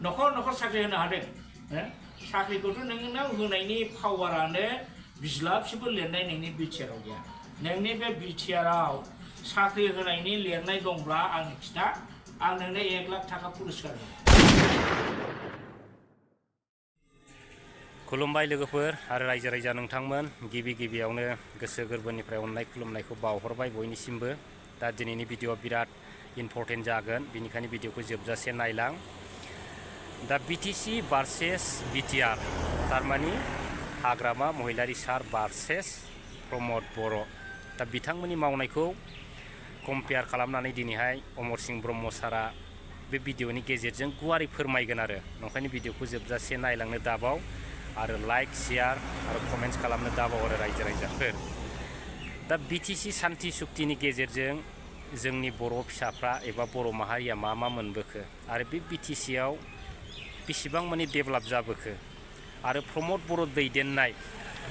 न'खर न'खर साख्रि होनो हादों साख्रिखौथ' नोंनाव होनायनि पावारानो बिज्लाबसिबो लिरनाय नोंनि बिटिआरआव गैया नोंनि बे बिटिआरआव साख्रि होनायनि लिरनाय दंब्ला आंनो खिथा आं नोंनो 1 लाख थाखा पुरस्कार होगोन। खुलुमबाय लोगोफोर आरो रायजो राजा नोंथांमोन गिबियावनो गोसो गोरबोनिफ्राय अननाय खुलुमनायखौ बावहरबाय बयनिसिमबो। दा दिनैनि भिडिअआ बिराद इम्परटेन्ट जागोन बेनिखायनो भिडिअखौ जोबजासे नायलां। दा बिटिसि भार्सेस बिटिआर थारमानि हाग्रामा महिलारी सार भार्सेस प्रमद बर'। दा बिथांमोननि मावनायखौ कम्पेयार खालामनानै दिनैहाय अमर सिंह ब्रह्म सारा बे भिडिअनि गेजेरजों गुवारै फोरमायगोन आरो नंखायनो भिडिअखौ जोबजासे नायलांनो दाबाव आरो लाइक शेयार आरो कमेन्ट्स खालामनो दाबाव आरो रायजो राजाफोर। दा बिटिसि सान्थि सुक्तिनि गेजेरजों जोंनि बर' फिसाफ्रा एबा बर' माहारिया मा मोनबोखो आरो बे बिटिसिआव बेसेबां माने डेभेलप जाबोखो आरो प्रमद बर' दैदेननाय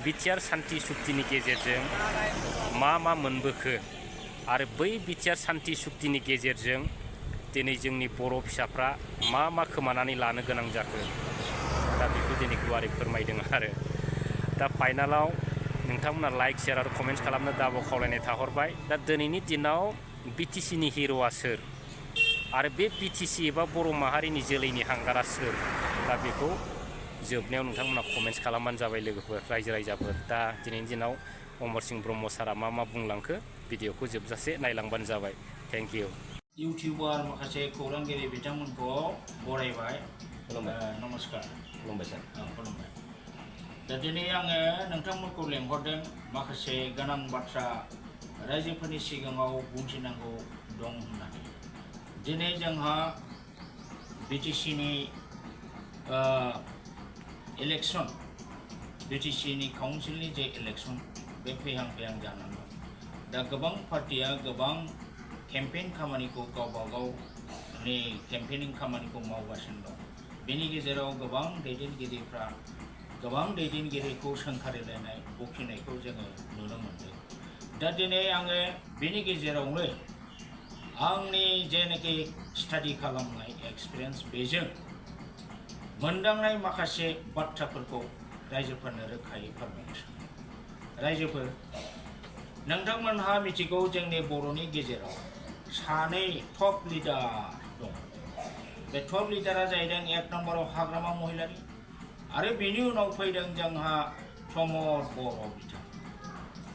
बिटिआर सान्थि सुक्तिनि गेजेरजों मा मोनबोखो आरो बै बिटिआर सान्थि सुक्तिनि गेजेरजों दिनै जोंनि बर' फिसाफ्रा मा खोमानानै लानो गोनां जाखो दा बेखौ दिनै गुवारै फोरमायदों आरो दा फाइनालाव नोंथांमोना लाइक शेयार आरो कमेन्ट्स खालामनो दाबाव खावलायनाय थाहरबाय। दा दिनैनि दिनाव बिटिसिनि हिर'आ सोर आरो बे बिटिसि एबा बर' माहारिनि जोलैनि हांगारा सोर दा बेखौ जोबनायाव नोंथांमोना कमेन्ट्स खालामबानो जाबाय लोगोफोर रायजो राजाफोर। दा दिनैनि दिनाव अमर सिंह ब्रह्म सारा मा बुंलांखो भिडिअखौ जोबजासे नायलांबानो जाबाय। Thank you. इउटिउबार माखासे खौरांगिरि बिथांमोनखौ बरायबाय। नमस्कार। खुलुमबाय सार। खुलुमबाय। दा दिनै आङो नोंथांमोनखौ लेंहरदों माखासे गोनां बाथ्रा रायजोफोरनि सिगाङाव बुंथिनांगौ दं होननानै। दिनै जोंहा बिटिसिनि इलेक्सन बिटिसिनि काउन्सिलनि जे इलेक्सन बे फैहां जानानै दं। दा गोबां पार्टिया गोबां केम्पेइन खामानिखौ गावबा गावनि केम्पेइनिं खामानिखौ मावगासिनो दं। बेनि गेजेराव गोबां दैदेनगिरिखौ सोंखारिलायनाय बखिनायखौ जोङो नुनो मोनदों। दा दिनै आङो बेनि गेजेरावनो आंनि जेनाखि स्टाडि खालामनाय एक्सपिरियेन्स बेजों मोनदांनाय माखासे बाथ्राफोरखौ रायजोफोरनो रोखायै फोरमायनो सानो। रायजोफोर नोंथांमोनहा मिथिगौ जोंनि बर'नि गेजेराव सानै टप लिडार दं। बे टप लिडारा जाहैदों 1 नम्बराव हाग्रामा महिलारी आरो बेनि उनाव फैदों जोंहा प्रमद बर' बिथां।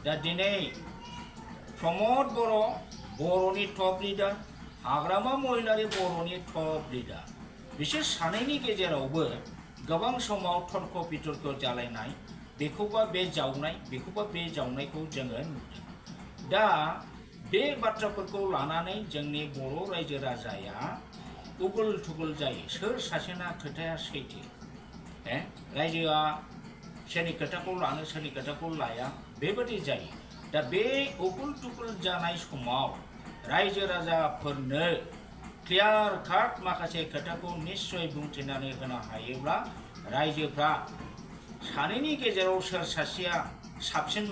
दा दिनै प्रमद बर' बर'नि टप लिडार हाग्रामा महिलारी बर'नि टप लिडार बिसोर सानैनि गेजेरावबो गोबां समाव तर्क बितर्क जालायनाय बेखौबा बे जावनाय बेखौबा बे जावनायखौ जोङो नुदों। दा बे बाथ्राफोरखौ लानानै जोंनि बर' रायजो राजाया उगुल थुगुल जायो सोर सासेना खोथाया सैथो। रायजोआ सोरनि खोथाखौ लानो सोरनि खोथाखौ लाया बेबादि जायो। दा बे उगुल थुगुल जानाय समाव रायजो राजाफोरनो क्लियार काट माखासे खोथाखौ निश्चय बुंथिनानै होनो हायोब्ला रायजोफ्रा सानैनि गेजेराव सोर सासेया साबसिन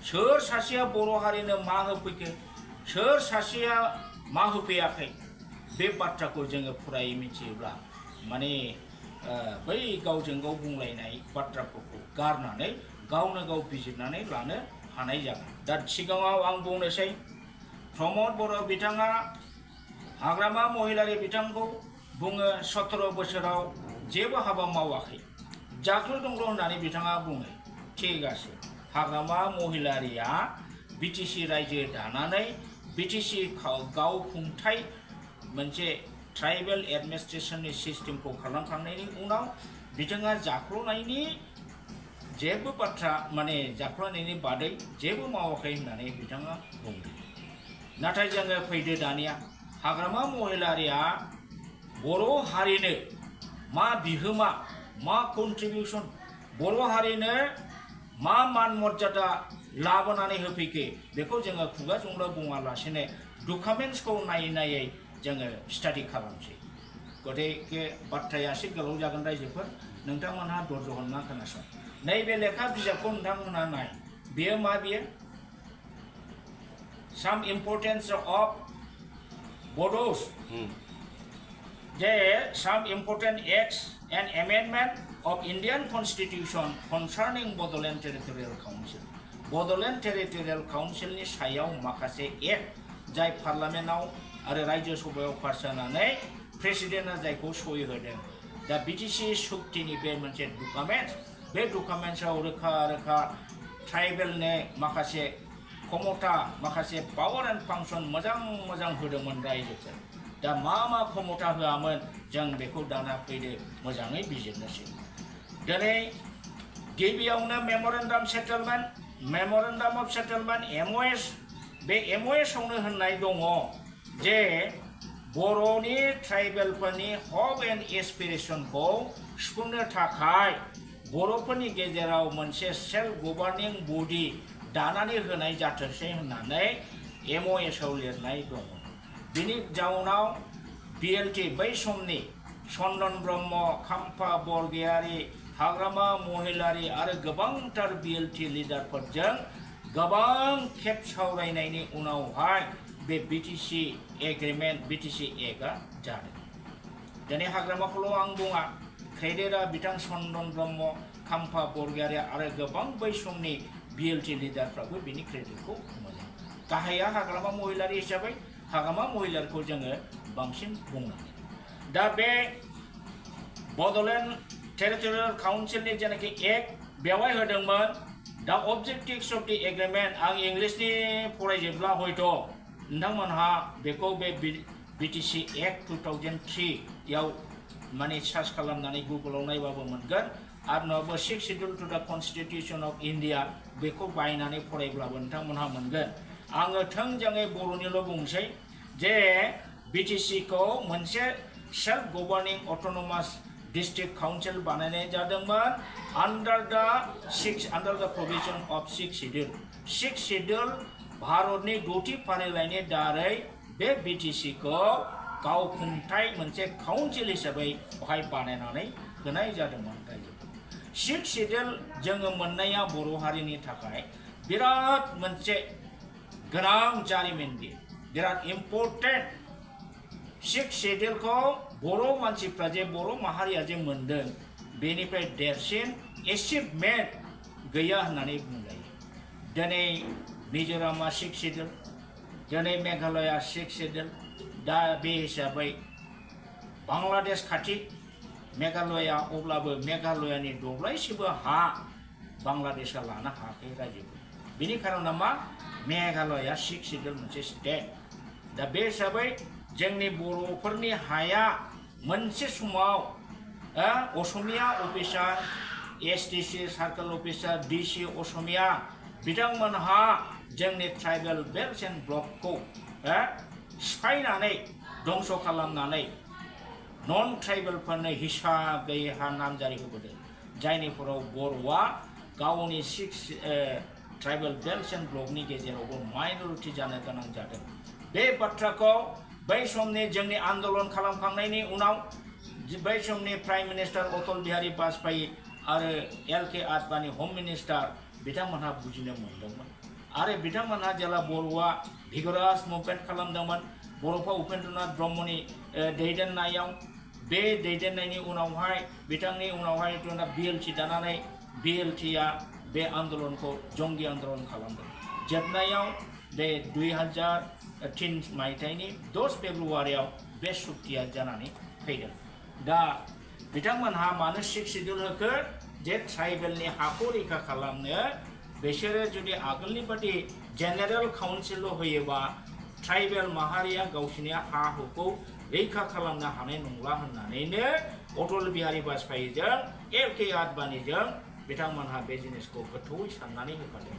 सोर सासेया बर' हारिनो मा होफैखो सोर सासेया मा होफैयाखै बे बाथ्राखौ जोङो फुरायै मिथियोब्ला माने बै गावजों गाव बुंलायनाय बाथ्राफोरखौ गारनानै गावनो गाव बिजिरनानै लानो हानाय जागोन। दा सिगाङाव आं बुंनोसै प्रमद बर' बिथाङा हाग्रामा महिलारी बिथांखौ बुङो 17 बोसोराव जेबो हाबा मावाखै जाख्ल' दंल' होननानै बिथाङा बुङो। थिग আছে हाग्रामा महिलारिया बिटिसि रायजो दानानै बिटिसि गावखुंथाय मोनसे ट्राइबेल एडमिनिस्ट्रेशननि सिस्टेमखौ खालामखांनायनि उनाव बिथाङा जाख्ल'नायनि जेबो बाथ्रा माने जाख्ल'नायनि बादै जेबो मावाखै होननानै बिथाङा बुंदों। नाथाय जोङो फैदो दानिया हाग्रामा महिलारिया बर' हारिनो मा बिहोमा मा कन्ट्रिबिउसन बर' हारिनो मा मान मर्यादा लाबोनानै होफैखो बेखौ जोङो खुगाजोंल' बुङालासेनो डकुमेन्ट्सखौ नायै जोङो स्टाडि खालामसै। गतिके बाथ्राया एसे गोलाव जागोन रायजोफोर नोंथांमोनहा धर्ज हरना खोनासं। नैबे लेखा बिजाबखौ नोंथांमोनहा नाय बेयो मा बियो some importance of Bodos some important acts and amendment of Indian Constitution concerning Bodoland Territorial Council. Bodoland Territorial Council ni सायाव माखासे एक्ट जाय पार्लियामेन्टआव आरो राज्यो सभायाव पास जानानै प्रेसिडेन्टआ जायखौ सहि होदों दा बिटिसि सुक्तिनि बे मोनसे डकुमेन्ट्स बे डकुमेन्ट्सआव रोखा रोखा ट्राइबेलनि माखासे क्षमता माखासे पावार एन्ड फांसन मोजां होदोंमोन रायजोफोर दा मा क्षमता होआमोन जों बेखौ दाना फैदो मोजाङै बिजिरनोसै दिनै गिबियावनो मेमोरेन्डाम अफ सेटलमेन्ट MOS बे MOS आवनो होननाय दङ जे बर'नि ट्राइबेलफोरनि हक एन्ड एसपिरेसनखौ सुफुंनो थाखाय बर'फोरनि गेजेराव मोनसे सेल्फ गभार्निं बडि दानानै होनाय जाथोंसै होननानै MOS आव लिरनाय दङ बिनि जाउनाव BLT बै समनि चन्दन ब्रह्म खाम्फा बरगयारी हाग्रामा महिलारी आरो गोबांथार BLT लिडारफोरजों गोबां खेब सावरायनायनि उनावहाय बे BTC एग्रिमेन्ट BTC एक्टआ जादों दिनै हाग्रामाखौल' आं बुङा क्रेडिटआ बिथां चन्दन ब्रह्म खाम्फा बरगयारी आरो गोबां बै समनि BLT लिडारफ्राबो बिनि क्रेडिटखौ मोनो गाहाया हाग्रामा महिलारी हिसाबै हाग्रामा महिलारीखौ जोङो बांसिन बुंनांगोन दा बे बड'लेण्ड टेरिटरियेल काउन्सिलनि जेनाखि एक्ट बेवहाय होदोंमोन दा अबजेक्टिभ्स अफ दि एग्रिमेन्ट आं इंलिसनि फरायजोबब्ला हयथ' नोंथांमोनहा बेखौ बे BTC एक्ट 2003 याव माने सार्च खालामनानै गुगोलाव नायबाबो मोनगोन आरो नङाबा 6 शिड्युल टु दा कन्स्टिटिउसन अफ इन्डिया बेखौ बायनानै फरायब्लाबो नोंथांमोनहा मोनगोन आङो थोंजोङै बर'निल' बुंसै जे BTC खौ मोनसे सेल्फ गभार्निं अट'नमास डिस्ट्रिक्ट काउन्सिल बानायनाय जादोंमोन आन्डार द प्रोभिजन अफ 6 शिड्युल भारतनि 6थि फारिलाइनि दारै बे BTC खौ गावखुंथाय मोनसे काउन्सिल हिसाबै बेवहाय बानायनानै होनाय जादोंमोन रायजोफोर 6 शिड्युल जोङो मोननाया बर' हारिनि थाखाय बिराद मोनसे गोनां जारिमिन बियो बिराद इम्पर्टेन्ट 6 शिड्युलखौ बर' मानसिफ्रा जे बर' माहारिया जे मोनदों बेनिफ्राय देरसिन एचिभमेन्ट गैया होननानै बुंजायो दिनै मिज'रामा 6 शिड्युल दिनै मेघालया 6 शिड्युल दा बे हिसाबै बांलादेश खाथि मेघालया अब्लाबो मेघालयानि दब्लायसेबो हा बांलादेशआ लानो हायाखै रायजोफोर बिनि खारना मा मेघालया 6 शिड्युल मोनसे स्टेट दा बे हिसाबै जोंनि बर'फोरनि हाया मोनसे समाव Asamiya officer STC circle officer DC Asamiya बिथांमोनहा जोंनि ट्राइबेल बेल्ट एन्ड ब्लकखौ सिफायनानै दंस खालामनानै नन ट्राइबेलफोरनो हिसाब गैयै हा नामजारि होबोदों जायनिफोराव बर'आ गावनि 6 ट्राइबेल बेल्ट एन्ड ब्लकनि गेजेरावबो माइनरिटि जानो गोनां जादों बे बाथ्राखौ बै समनि जोंनि आन्दोलन खालामखांनायनि उनाव बै समनि प्राइम मिनिस्टार अटल बिहारी वाजपेयी आरो LK आडवाणी होम मिनिस्टार बिथांमोनहा बुजिनो मोनदोंमोन आरो बिथांमोनहा जेला बर'आ भिगरास मुभमेन्ट खालामदोंमोन बर'फा उपेन्द्रनाथ ब्रह्मनि दैदेननायाव बे दैदेननायनि उनावहाय बिथांनि उनावहाय BLT दानानै BLTआ बे आन्दोलनखौ जंगि आन्दोलन खालामदों जोबनायाव बे 2003 मायथाइनि 10 फेब्रुवारियाव बे सुक्तिया जानानै फैदों दा बिथांमोनहा मानो 6 शिड्युल होखो जे ट्राइबेलनि हाखौ रैखा खालामनो बिसोरो जुदि आगोलनि बादि जेनेरेल काउन्सिल होयोबा ट्राइबेल माहारिया गावसिनि हा हुखौ रैखा खालामनो हानाय नंला होननानैनो अटल बिहारी वाजपेयीजों LK आडवाणीजों बिथांमोनहा बे जिनिसखौ गोथौयै साननानै होखादों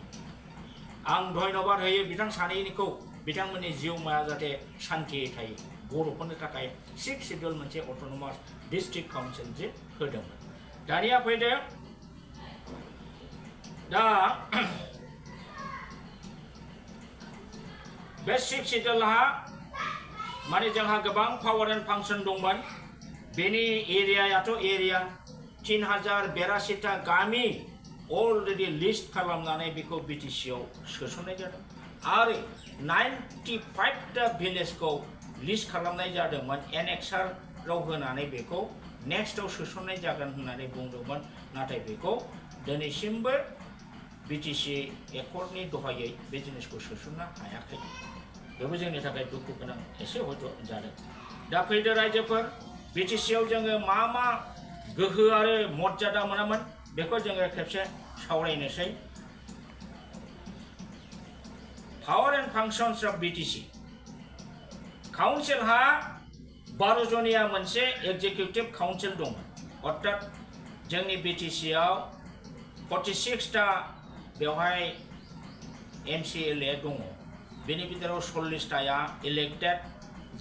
आं धन्यबाद होयो बिथां सानैनिखौ बिथांमोननि जिउमाया जाहाथे शान्तियै थायो बर'फोरनि थाखाय 6 शिड्युल मोनसे अट'नमास डिस्ट्रिक्ट काउन्सिल जे होदोंमोन दानिया फैदो दा बे 6 शिड्युलहा माने जोंहा गोबां पावार एन्ड फांसन दंमोन बेनि एरियायाथ' एरिया 3082टा गामि अलरेडि लिस्ट खालामनानै बेखौ BTC आव सोसननाय जादों आरो 95टा भिलेजखौ लिस्ट खालामनाय जादोंमोन एनेक्सार राव होनानै बेखौ नेक्स्टआव सोसननाय जागोन होननानै बुंदोंमोन नाथाय बेखौ दिनैसिमबो बिटिसि एकर्डनि दहायै बे जिनिसखौ सोसननो हायाखै बेबो जोंनि थाखाय दुखु गोनां एसे हयथ' जादों दा फैदो रायजोफोर बिटिसिआव जोङो मा मा गोहो आरो मर्यादा मोनामोन बेखौ जोङो खेबसे सावरायनोसै पावर एंड फांक्शन्स ऑफ बीटीसी काउंसिलहा 12 जनिया मोनसे एग्जीक्यूटिव काउंसिल दं अर्थात जोंनि बिटिसिआव 46 टा बेवहाय एमसीएलए दङ बेनि गेजेराव 40 टाया इलेक्टेड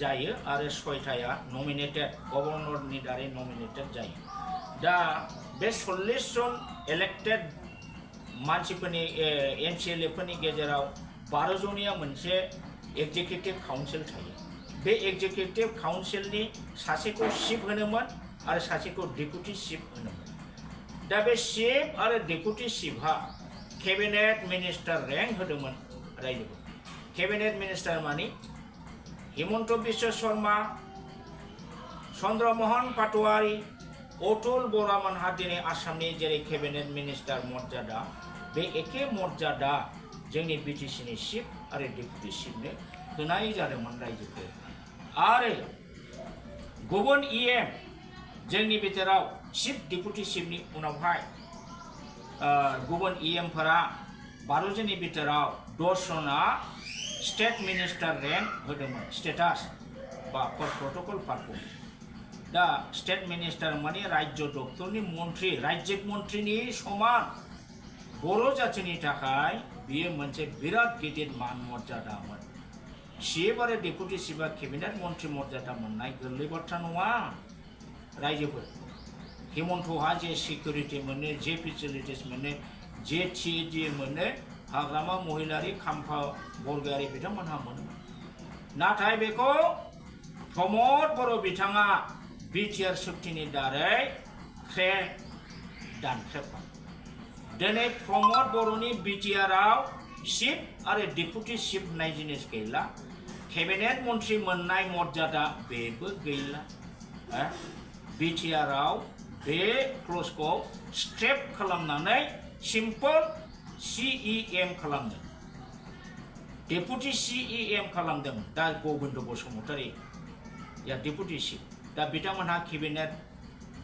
जायो आरो 6 टाया नमिनेटेड गवर्नरनि दारै नमिनेटेड जायो दा बे 40 जन इलेक्टेड मानसिफोरनि एमसीएलए फोरनि गेजेराव 12 जनिया मोनसे एग्जीक्यूटिव काउंसिल थायो बे एग्जीक्यूटिव काउंसिलनि सासेखौ चीफ होनोमोन आरो सासेखौ डेपुटी चीफ होनोमोन दा बे चीफ आरो डेपुटी चीफआ कैबिनेट मिनिस्टार रैंक होदोंमोन रायजोखौ कैबिनेट मिनिस्टार मानि हिमंत बिश्व शर्मा चंद्रमोहन पाटवारी अतुल बरामोनहा दिनै आसामनि जेरै कैबिनेट मिनिस्टार मर्यादा बे एखे मर्यादा जोंनि बिटिसिनि चीफ आरो डेपुटी चीफनो होनाय जादोंमोन रायजोखौ आरो गुबुन इएम जोंनि बिथोराव चीफ डेपुटी चीफनि उनावहाय गुबुन इएमफोरा 12 जननि बिथोराव 10 जना स्टेट मिनिस्टार रैंक होदोंमोन स्टेटास बा प्रोटोकल पार्टखौ दा स्टेट मिनिस्टार माने राज्य दप्तरनि मन्त्रि राज्यिक मन्त्रिनि समान बर' जातिनि थाखाय बियो मोनसे बिराद गिदिर मान मर्यादामोन चीफ आरो डेपुटी चीफआ कैबिनेट मन्त्रि मर्यादा मोननाय गोरलै बाथ्रा नङा रायजोफोर हिमन्तहा जे सिकिउरिटि मोनो जे फेसिलिटिस मोनो जे टिएडि मोनो हाग्रामा महिलारि खाम्फा बरगयारि बिथांमोनहा मोनो नाथाय बेखौ प्रमद बर' बिथाङा बिटिआर सुक्तिनि दारै दानख्रेबबाय दिनै प्रमद बर'नि बिटिआरआव चीफ आरो डेपुटी चीफ होननाय जिनिस गैला कैबिनेट मन्त्रि मोननाय मर्यादा बेबो गैला बिटिआरआव बे क्लजखौ स्क्रैप खालामनानै सिम्पल सीईएम खालामदों डेपुटी सीईएम खालामदों दा गोविंद बसुमतारी या डेपुटी चीफ दा बिथांमोनहा कैबिनेट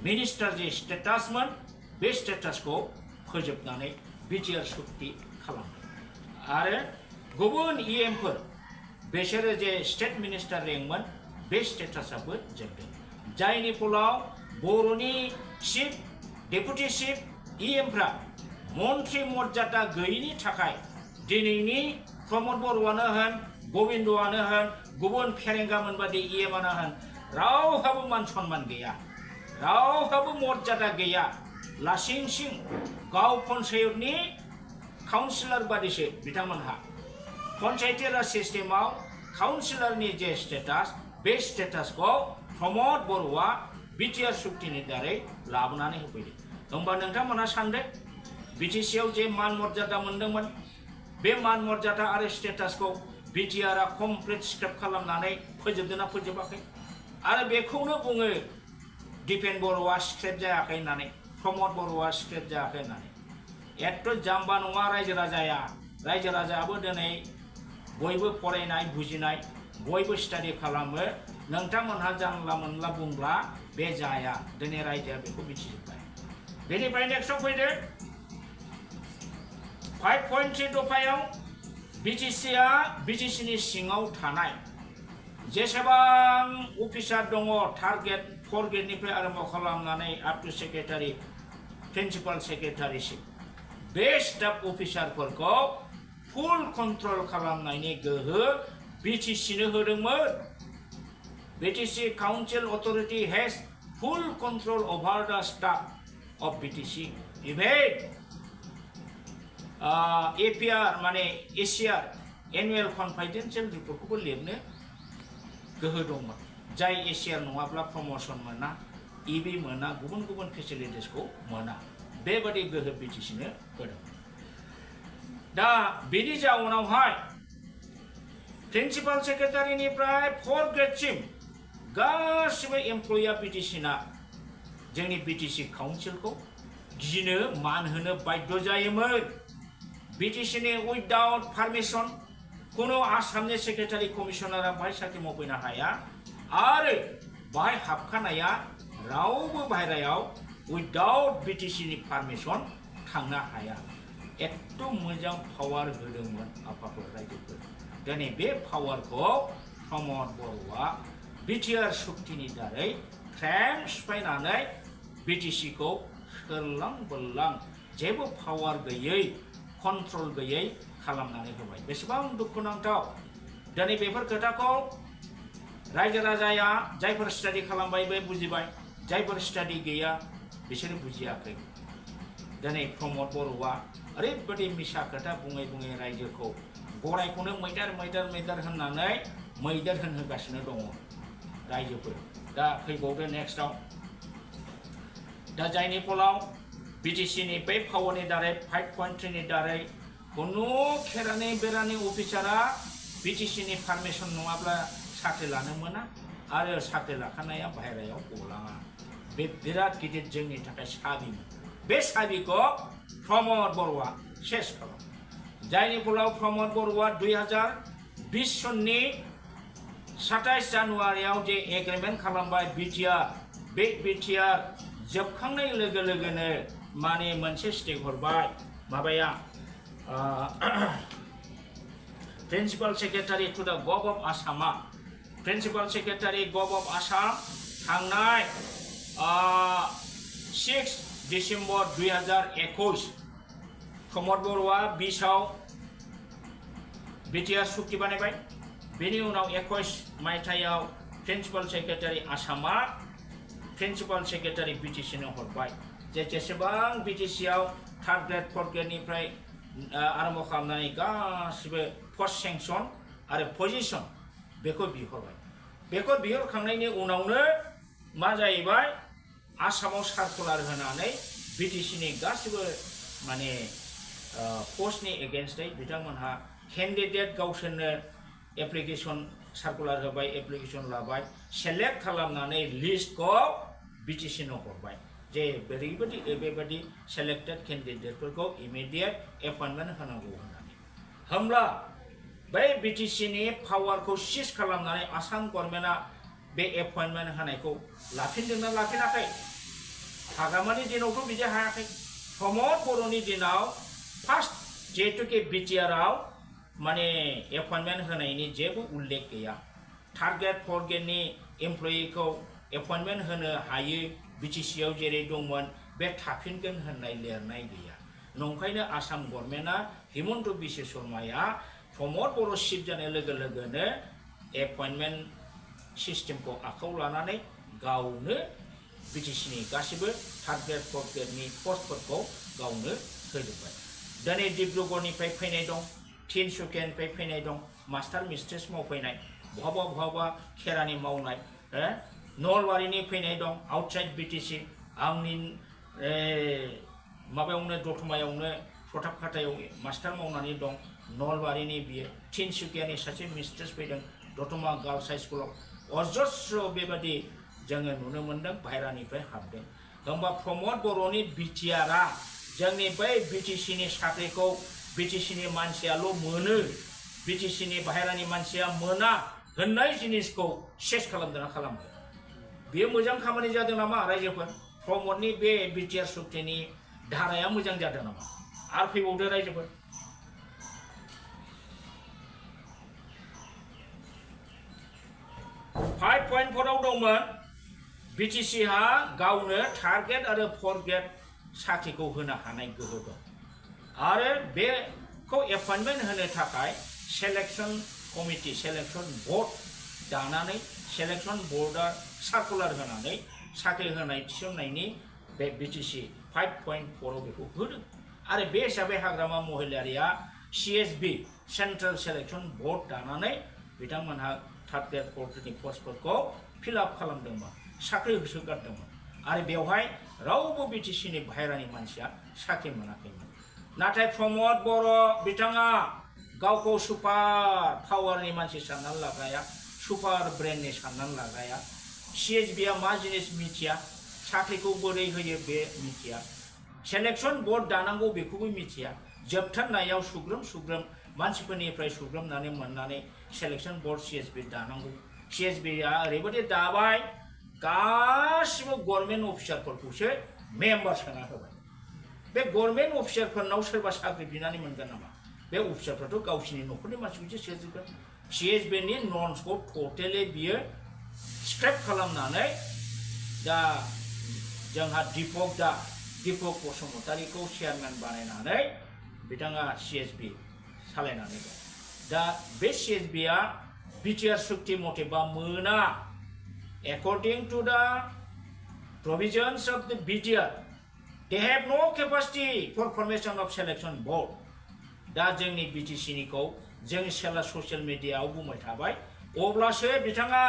मिनिस्टार जे स्टेटासमोन बे स्टेटासखौ फोजोबनानै बिटिआर सुक्ति खालामदों आरो गुबुन इएमफोर बिसोरो जे स्टेट मिनिस्टार रैंकमोन बे स्टेटासाबो जोबदों जायनि फलाव बर'नि चीफ डेपुटी चीफ इएमफ्रा मन्त्रि मर्यादा गैयिनि थाखाय दिनैनि प्रमद बर'आनो होन गोविंदआनो होन गुबुन फेरेंगामोन बादि इएमआनो होन रावहाबो मान सन्मान गैया रावहाबो मर्यादा गैया लासिं सिं गाव पन्चायतनि काउन्सिलर बादिसो बिथांमोनहा पन्चायती राज सिस्टेमाव काउन्सिलरनि जे स्टेटास बे स्टेटासखौ प्रमद बर'आ बिटिआर सुक्तिनि दारै लाबोनानै होफैदों होमबा नोंथांमोनहा सानदों बिटिसिआव जे मान मर्यादा मोनदोंमोन बे मान मर्यादा आरो स्टेटासखौ बिटिआरआ कमप्लिट स्क्रैप खालामनानै फोजोबदोंना फोजोबाखै आरो बेखौनो बुङो दिपेन बर'आ स्क्रैप जायाखै होननानै प्रमद बर'आ स्क्रैप जायाखै होननानै एथ' जाम्बा नङा रायजो राजायाबो दिनै बयबो फरायनाय बुजिनाय बयबो स्टाडि खालामो नोंथांमोनहा जानला मोनला बुंब्ला बे जाया दिनै रायजोआ बेखौ मिथिजोब्बाय बेनिफ्राय नेक्स्टआव फैदो 5.3 दफायाव बिटिसिनि सिङाव थानाय जेसेबां अफिसार दङ टारगेट 4 ग्रेडनिफ्राय आरम्भ खालामनानै आप टु सेक्रेटारि प्रिन्सिपाल सेक्रेटारिसिम बे स्टाफ अफिसारफोरखौ फुल कन्ट्रल खालामनायनि गोहो बिटिसिनो होदोंमोन बिटिसि काउन्सिल अथरिटी हेज फुल कन्ट्रल ओभार द staff of BTC even APR माने एसिआर एनुअल कनफिडेंशियल रिपर्टखौबो लिरनो गोहो दंमोन जाय एसिआर नङाब्ला प्रमोशन मोना इबि मोना गुबुन गुबुन फेसिलिटिसखौ मोना बेबादि गोहो बिटिसिनो होदों दा बेनि जाउनावहाय प्रिन्सिपाल सेक्रेटारिनिफ्राय 4 ग्रेडसिम गासिबो एमप्लयिया बिटिसिना जोंनि बिटिसि काउन्सिलखौ गिनो मान होनो बाध्य जायोमोन। बिटिसिनि उइदाउट पारमिसन कोनो आसामनि सेक्रेटारि कमिशनारा बाहाय साख्रि मावफैनो हाया आरो बाहाय हाबखानाया रावबो बाहेरायाव उइदाउट बिटिसिनि पारमिसन थांनो हाया। एथ' मोजां पावार होदोंमोन आफाफोर रायजोफोर। दिनै बे पावारखौ प्रमद बर'आ बिटिआर सुक्तिनि दारै क्रेम सिफायनानै बिटिसिखौ सोरलां बोरलां जेबो पावार गैयै कन्ट्रल गैयै खालामनानै होबाय। बेसेबां दुखुनांथाव। दिनै बेफोर खोथाखौ रायजो राजाया जायफोर स्टाडि खालामबाय बे बुजिबाय, जायफोर स्टाडि गैया बिसोरो बुजियाखै। दिनै प्रमद बर'आ ओरैबायदि मिसा खोथा बुङै बुङै रायजोखौ गरायखौनो मैदेर मैदेर मैदेर होननानै मैदेर होनहोगासिनो दङ रायजोफोर। दा फैबावदो नेक्स्टआव। दा जायनि फलाव बिटिसिनि बै पावारनि दारै 5.3 दारै खुनु खेरानि बेरानि अफिसारा बिटिसिनि पारमिसन नङाब्ला साख्रि लानो मोना आरो साख्रि लाखानाया बाहेरायाव गलाङा। बे बिराद गिदिर जोंनि थाखाय साबिमोन। बे साबिखौ प्रमद बर'आ सेस खालामो। जायनि फलाव प्रमद बर'आ 2020 सननि 27 जानुवारियाव जे एग्रिमेन्ट खालामबाय बिटिआर, बे बिटिआर जोबखांनाय लोगो लोगोनो माने मोनसे स्टेक हरबाय माबाया प्रिन्सिपाल सेक्रेटारि टु दा गभ अफ आसामा। प्रिन्सिपाल सेक्रेटारि गभ अफ आसाम थांनाय 6 डिसेम्बर 2021 प्रमद बर'आ 20 आव बिटिआर सुक्ति बानायबाय। बेनि उनाव 21 मायथाइयाव प्रिन्सिपाल सेक्रेटारि आसामा प्रिन्सिपाल सेक्रेटारि बिटिसिनो हरबाय जे जेसेबां बिटिसिआव थार्ड ग्रेड फर्थ ग्रेडनिफ्राय आरम्भ खालामनानै गासिबो पस्ट सेंसन आरो पजिसन बेखौ बिहरबाय। बेखौ बिहरखांनायनि उनावनो मा जाहैबाय आसामाव सार्कुलार होनानै बिटिसिनि गासिबो माने पस्टनि एगेन्स्टै बिथांमोनहा केन्डिडेट गावसोरनो एप्लिकेसन सार्कुलार होबाय, एप्लिकेसन लाबाय, सेलेक्ट खालामनानै लिस्टखौ बिटिसिनो हरबाय जे बेबायदि सेलेक्टेड केन्डिडेटफोरखौ इमिडियेट एपइन्टमेन्ट होनांगौ होननानै। होमब्ला बै बिटिसिनि पावारखौ सिज खालामनानै आसाम गभर्नमेन्टआ बे एपइन्टमेन्ट होनायखौ लाफिनदोंना लाफिनाखै? हाग्रामानि दिनावथ' बिदि हायाखै। प्रमद बर'नि दिनाव फार्स्ट जिहेतुके बिटिआरआव माने एपइन्टमेन्ट होनायनि जेबो उल्लेख गैया। थार्ड ग्रेड फर्थ ग्रेडनि एमप्लयिखौ एपइन्टमेन्ट होनो हायो बिटिसिआव जेरै दंमोन बे थाफिनगोन होननाय लिरनाय गैया। नंखायनो आसाम गभर्नमेन्टआ हिमन्त बिश्व शर्माया प्रमद बर' चिफ जानाय लोगो लोगोनो एपइन्टमेन्ट सिस्टेमखौ आखायाव लानानै गावनो बिटिसिनि गासिबो थार्ड ग्रेड फर्थ ग्रेडनि पस्टफोरखौ गावनो होजोब्बाय। दिनै डिब्रुगड़निफ्राय फैनाय दं, तिनसुकियानिफ्राय फैनाय दं, मास्टार मिस्ट्रेस मावफैनाय, बहाबा खेरानि मावनाय, नलबारिनि फैनाय दं आउटसाइड बिटिसि। आंनि माबायावनो दतमायावनो प्रतापखातायाव मास्टार मावनानै दं नलबारिनि बियो। तिनसुकियानि सासे मिस्ट्रेस फैदों दतमा गार्लस हाइ स्कुलाव। अजस्र बेबादि जोङो नुनो मोन्दों बाहेरानिफ्राय हाबदों। होमबा प्रमद बर'नि बिटिआरआ जोंनि बै बिटिसिनि साख्रिखौ बिटिसिनि मानसियाल' मोनो, बिटिसिनि बाहेरानि मानसिया मोना होननाय जिनिसखौ सेस खालामदोंना खालामदों? बेयो मोजां खामानि जादों नामा रायजोफोर? प्रमदनि बे बिटिआर सुक्तिनि धाराया मोजां जादों नामा? आरो फैबावदो रायजोफोर। 5.4 आव दंमोन बिटिसिहा गावनो थार्ड ग्रेड आरो फर्थ ग्रेड साख्रिखौ होनो हानाय गोहो दं आरो बेखौ एपइन्टमेन्ट होनो थाखाय सेलेक्शन कमिटि, सेलेक्शन बोर्ड दानानै सेलेक्शन बोर्डआ सार्कुलार होनानै साख्रि होनाय थिसननायनि बे बिटिसि 5.4 आव बेखौ होदों। आरो बे हिसाबै हाग्रामा महिलारिया CSB सेन्ट्रेल सेलेक्शन बोर्ड दानानै बिथांमोनहा थार्ड ग्रेड फर्थ ग्रेडनि पस्टफोरखौ फिलआप खालामदोंमोन, साख्रि होसोगारदोंमोन आरो बेवहाय रावबो बिटिसिनि बाहेरानि मानसिया साख्रि मोनाखैमोन। नाथाय प्रमद बर' बिथाङा गावखौ सुपार पावारनि मानसि साननानै लाग्राया, सुपार ब्रेननि साननानै लाग्राया CSB आ मा जिनिस मिथिया साख्रिखौ बोरै होयो बे मिथिया सेलेक्शन बोर्ड दानांगौ बेखौबो मिथिया जोबथारनायाव सुग्रोम मानसिफोरनिफ्राय सुग्रोमनानै मोननानै सेलेक्शन बोर्ड CSB दानांगौ CSB आ ओरैबायदि दाबाय गासिबो गभर्नमेन्ट अफिसारफोरखौसो मेम्बार सोना होबाय बे गभर्नमेन्ट अफिसारफोरनाव सोरबा साख्रि बिनानै मोनगोन नामा बे अफिसारफ्राथ' गावसिनि न'खरनि मानसिखौसो सोजोबगोन CSB नि नर्म्सखौ टटेलि बियो स्क्रेप खालामनानै दा जोंहा दीपक बसुमतारीखौ चेयारमेन बानायनानै बिथाङा CSB सालायनानै दं दा बे CSB आ बिटिआर सुक्ति मथेबा मोना according to the provisions of the BTR they have no capacity for formation of selection board दा जोंनि BTC निखौ जों सेला ससियेल मिडियायाव बुंबाय थाबाय अब्लासो बिथाङा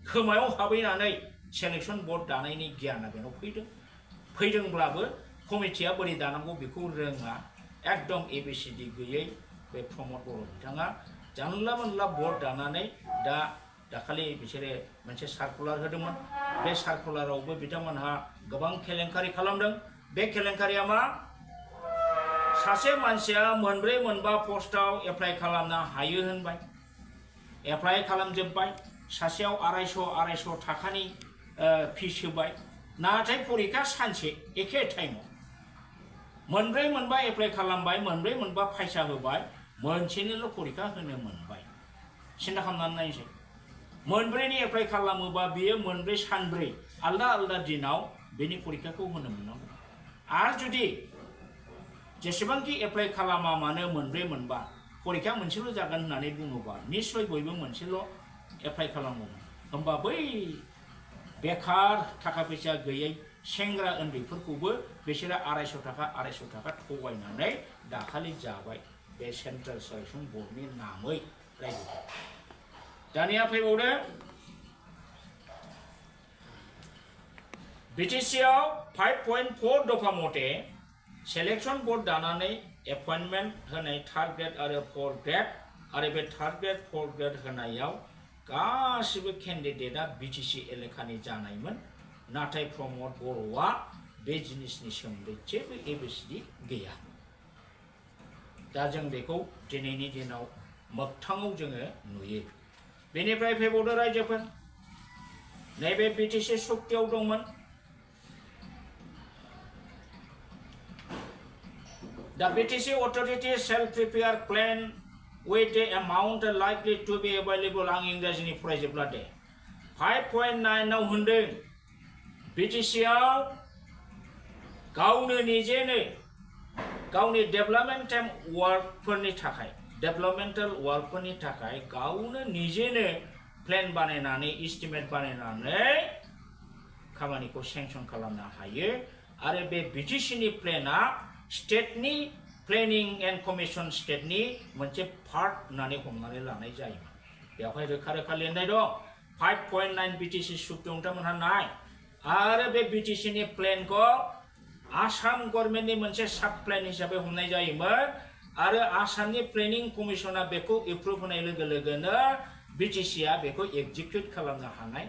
खोमायाव हाबैनानै सेलेक्शन बोर्ड दानायनि गियाना बेनाव फैदोंब्लाबो कमिटिया बोरै दानांगौ बेखौ रोङा एकदम ABCD गैयै बे प्रमद बर' बिथाङा जानला मोनला बोर्ड दानानै दा दाखालि बिसोरो मोनसे सार्कुलार होदोंमोन बे सार्कुलारावबो बिथांमोनहा गोबां केलेंकारि खालामदों बे केलेंकारिया मा सासे मानसिया मोनब्रै मोनबा पस्टआव एप्लाइ खालामनो हायो होनबाय एप्लाइ खालामजोबबाय सासेयाव 250 थाखानि फिस होबाय नाथाय परिखा सानसे एखे टाइमाव मोनब्रै मोनबा एप्लाइ खालामबाय मोनब्रै मोनबा फैसा होबाय मोनसेनिल' परिखा होनो मोनबाय सिन्था खालामनानै नायसै मोनब्रैनि एप्लाइ खालामोबा बियो मोनब्रै सानब्रै आलदा दिनाव बेनि परिखाखौ होनो मोननांगौ आरो जुदि जेसेबांखि एप्लाइ खालामा मानो मोनब्रै मोनबा परिखा मोनसेल' जागोन होननानै बुङोबा निश्चय बयबो मोनसेल' एप्लाइ खालामोमोन होमबा बै बेखार थाखा फैसा गैयै सेंग्रा उन्दैफोरखौबो बिसोरो 250 थाखा थगायनानै दाखालि जाबाय बे सेन्ट्रेल सेलेक्शन बोर्डनि नामै रायजो दानिया फैबावदो BTC आव 5.4 दफा मथे सेलेक्शन बोर्ड दानानै एपइन्टमेन्ट होनाय 3rd ग्रेड आरो 4th ग्रेड आरो बे 3rd ग्रेड 4th ग्रेड होनायाव गासिबो केन्डिडेटआ BTC एलेखानि जानायमोन नाथाय प्रमद बर'आ बे जिनिसनि सोमोन्दै जेबो ABCD गैया दा जों बेखौ दिनैनि दिनाव मोगथाङाव जोङो नुयो बेनिफ्राय फैबावदो रायजोफोर नैबे BTC सुक्तियाव दंमोन The BTC authority shall prepare plan with the amount likely to be available आं इंराजिनि फरायजोबला दे 5.9 आव होनदों BTC आव गावनो निजेनो गावनि डेभेलपमेन्टेल वार्कफोरनि थाखाय गावनो निजेनो प्लेन बानायनानै एस्टिमेट बानायनानै खामानिखौ सेंसन खालामनो हायो आरो बे BTC नि प्लेनआ स्टेटनि प्लेनिं एन्ड कमिसन स्टेटनि मोनसे पार्ट होननानै हमनानै लानाय जायो बेवहाय रोखा लिरनाय दं 5.9 BTC सुक्ति नोंथांमोनहा नाय आरो बे BTC नि प्लेनखौ आसाम गभर्नमेन्टनि मोनसे साब प्लेन हिसाबै हमनाय जायोमोन आरो आसामनि प्लेनिं कमिसना बेखौ एप्रुभ होनाय लोगो लोगोनो BTC आ बेखौ एग्जिक्युट खालामनो हानाय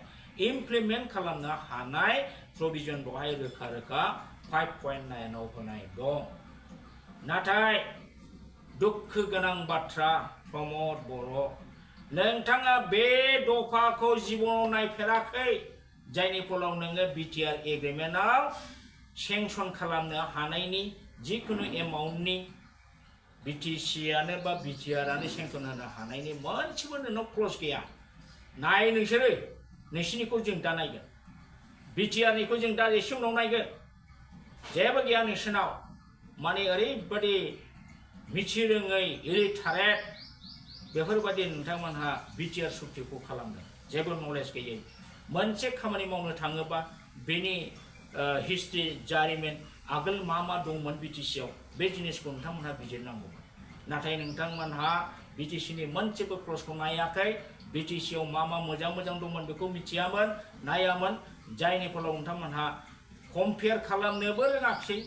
इमप्लिमेन्ट खालामनो हानाय प्रभिजन बेवहाय रोखा 5.9 आव होनाय दं नाथाय दुखु गोनां बाथ्रा प्रमद बर' नोंथाङा बे दफाखौ जिबनाव नायफेराखै जायनि फलाव नोङो BTR एग्रिमेन्टआव सेंसन खालामनो हानायनि जिखुनु एमाउन्टनि BTC आनो बा BTR आनो सेंसन होनो हानायनि मोनसेबो नोंनाव क्लज गैया नाय नोंसोरो नोंसिनिखौ जों दा नायगोन BTR निखौ जों दा एसे उनाव नायगोन जेबो गैया नोंसोरनाव माने ओरैबादि मिथिरोङै इलिटारेट बेफोरबादि नोंथांमोनहा BTR सुक्तिखौ खालामदों जेबो नलेज गैयै मोनसे खामानि मावनो थाङोबा बेनि हिस्ट्रि जारिमिन आगोल मा दंमोन BTC आव बे जिनिसखौ नोंथांमोनहा बिजिरनांगौ नाथाय नोंथांमोनहा BTC नि मोनसेबो क्लजखौ नायाखै BTC आव मा मोजां दंमोन बेखौ मिथियामोन नायामोन जायनि फलाव नोंथांमोनहा कम्पेयार खालामनोबो रोङाखै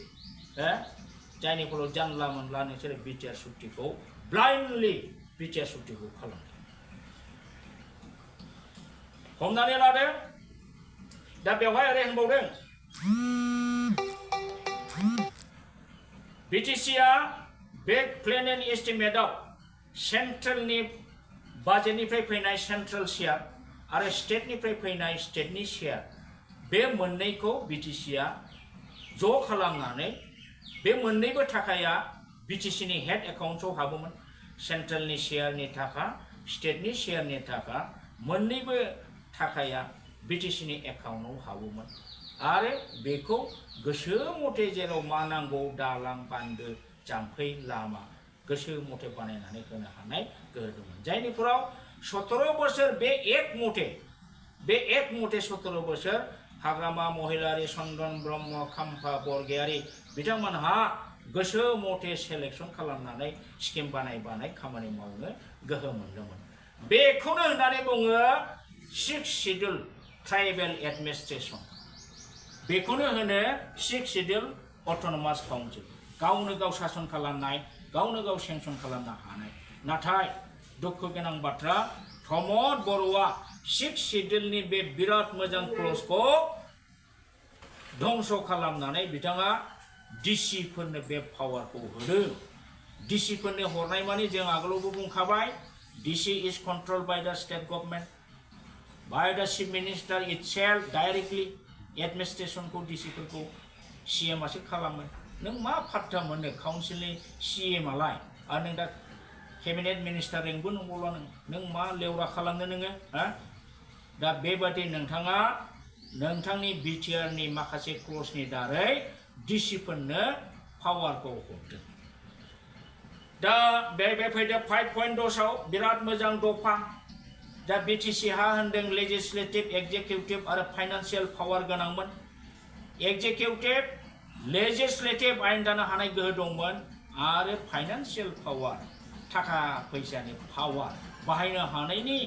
जायनि फलाव जानला मोनला नोंसोरो BTR सुक्तिखौ ब्लाइन्डलि BTR सुक्तिखौ खालामदों हमनानै लादो दा बेवहाय ओरै होनबावदों बिटिसिआ बे प्लेन एन्ड एस्टिमेटआव सेन्ट्रेलनि बाजेटनिफ्राय फैनाय सेन्ट्रेल शेयार आरो स्टेटनिफ्राय फैनाय स्टेटनि शेयार बे मोननैखौ बिटिसिआ ज' खालामनानै बे मोननैबो थाखाया बिटिसिनि हेड एकाउन्टआव हाबोमोन सेन्ट्रेलनि शेयारनि थाखा स्टेटनि शेयारनि थाखा मोननैबो थाखाया बिटिसिनि एकाउन्टआव हाबोमोन आरो बेखौ गोसो मथे जेराव मा नांगौ दालां बान्दो जाम्फै लामा गोसो मथे बानायनानै होनो हानाय गोहो दंमोन जायनिफोराव 17 बोसोर बे एक मथे 17 बोसोर हाग्रामा महिलारि चन्दन ब्रह्म खाम्फा बरगयारि बिथांमोनहा गोसो मथे सेलेक्सन खालामनानै स्किम बानाय खामानि मावनो गोहो मोनदोंमोन बेखौनो होननानै बुङो 6 शिड्युल ट्राइबेल एडमिनिस्ट्रेशन बेखौनो होनो 6 शिड्युल अट'नमास काउन्सिल गावनो गाव सासन खालामनाय गावनो गाव सेंसन खालामनो हानाय नाथाय दुखु गोनां बाथ्रा प्रमद बर'आ 6 शिड्युलनि बे बिराद मोजां क्लजखौ धंस खालामनानै बिथाङा डिसिफोरनो बे पावारखौ होदों डिसिफोरनो हरनाय माने जों आगोलावबो बुंखाबाय DC is कन्ट्रल्ड by the state government by the chief minister itself directly एडमिनिस्ट्रेशनखौ डिसिफोरखौ सीएम आसो खालामो नों मा फात्ता मोनो काउन्सिलनि सीएम आलाय आरो नों दा केबिनेट मिनिस्टार रेंकबो नंबावला नों मा लेवरा खालामनो नोङो हा दा बेबादि नोंथाङा नोंथांनि बिटिआरनि माखासे क्लजनि दारै डिसिफोरनो पावारखौ हरदों दा बे फैदो 5.10 आव बिराद मोजां दफा दा बिटिसि हा होनदों लेजिस्लेटिभ एक्जिकिउटिभ आरो फाइनान्सियेल पावार गोनांमोन एक्जिकिउटिभ लेजिस्लेटिभ आयेन दानो हानाय गोहो दंमोन आरो फाइनान्सियेल पावार थाखा फैसानि पावार बाहायनो हानायनि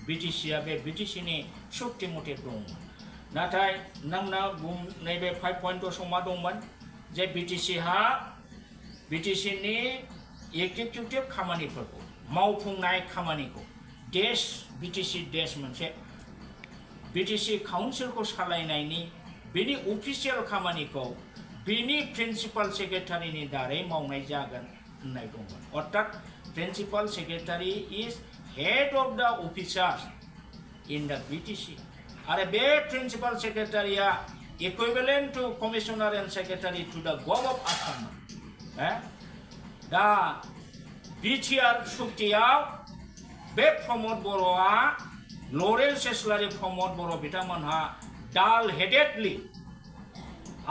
बिटिसिआ बे बिटिसिनि शक्ति मथे दंमोन नाथाय नोंना नैबे 5.10 मा दंमोन जे बिटिसिनि एक्जिकिउटिभ खामानिफोरखौ मावफुंनाय खामानिखौ देश बिटिसि देश मोनसे बिटिसि काउन्सिलखौ सालायनायनि बिनि अफिसियेल खामानिखौ बिनि प्रिन्सिपाल सेक्रेटारिनि दारै मावनाय जागोन होननाय दंमोन अर्थात principal secretary is head of the officers in the BTC आरो बे प्रिन्सिपाल सेक्रेटारिया equivalent to commissioner and secretary to the gov of Assam दा बिटिआर सुक्तियाव बे प्रमद बर'आ लरेन्स सेस्लारि प्रमद बर' बिथांमोनहा डाल हेडेडलि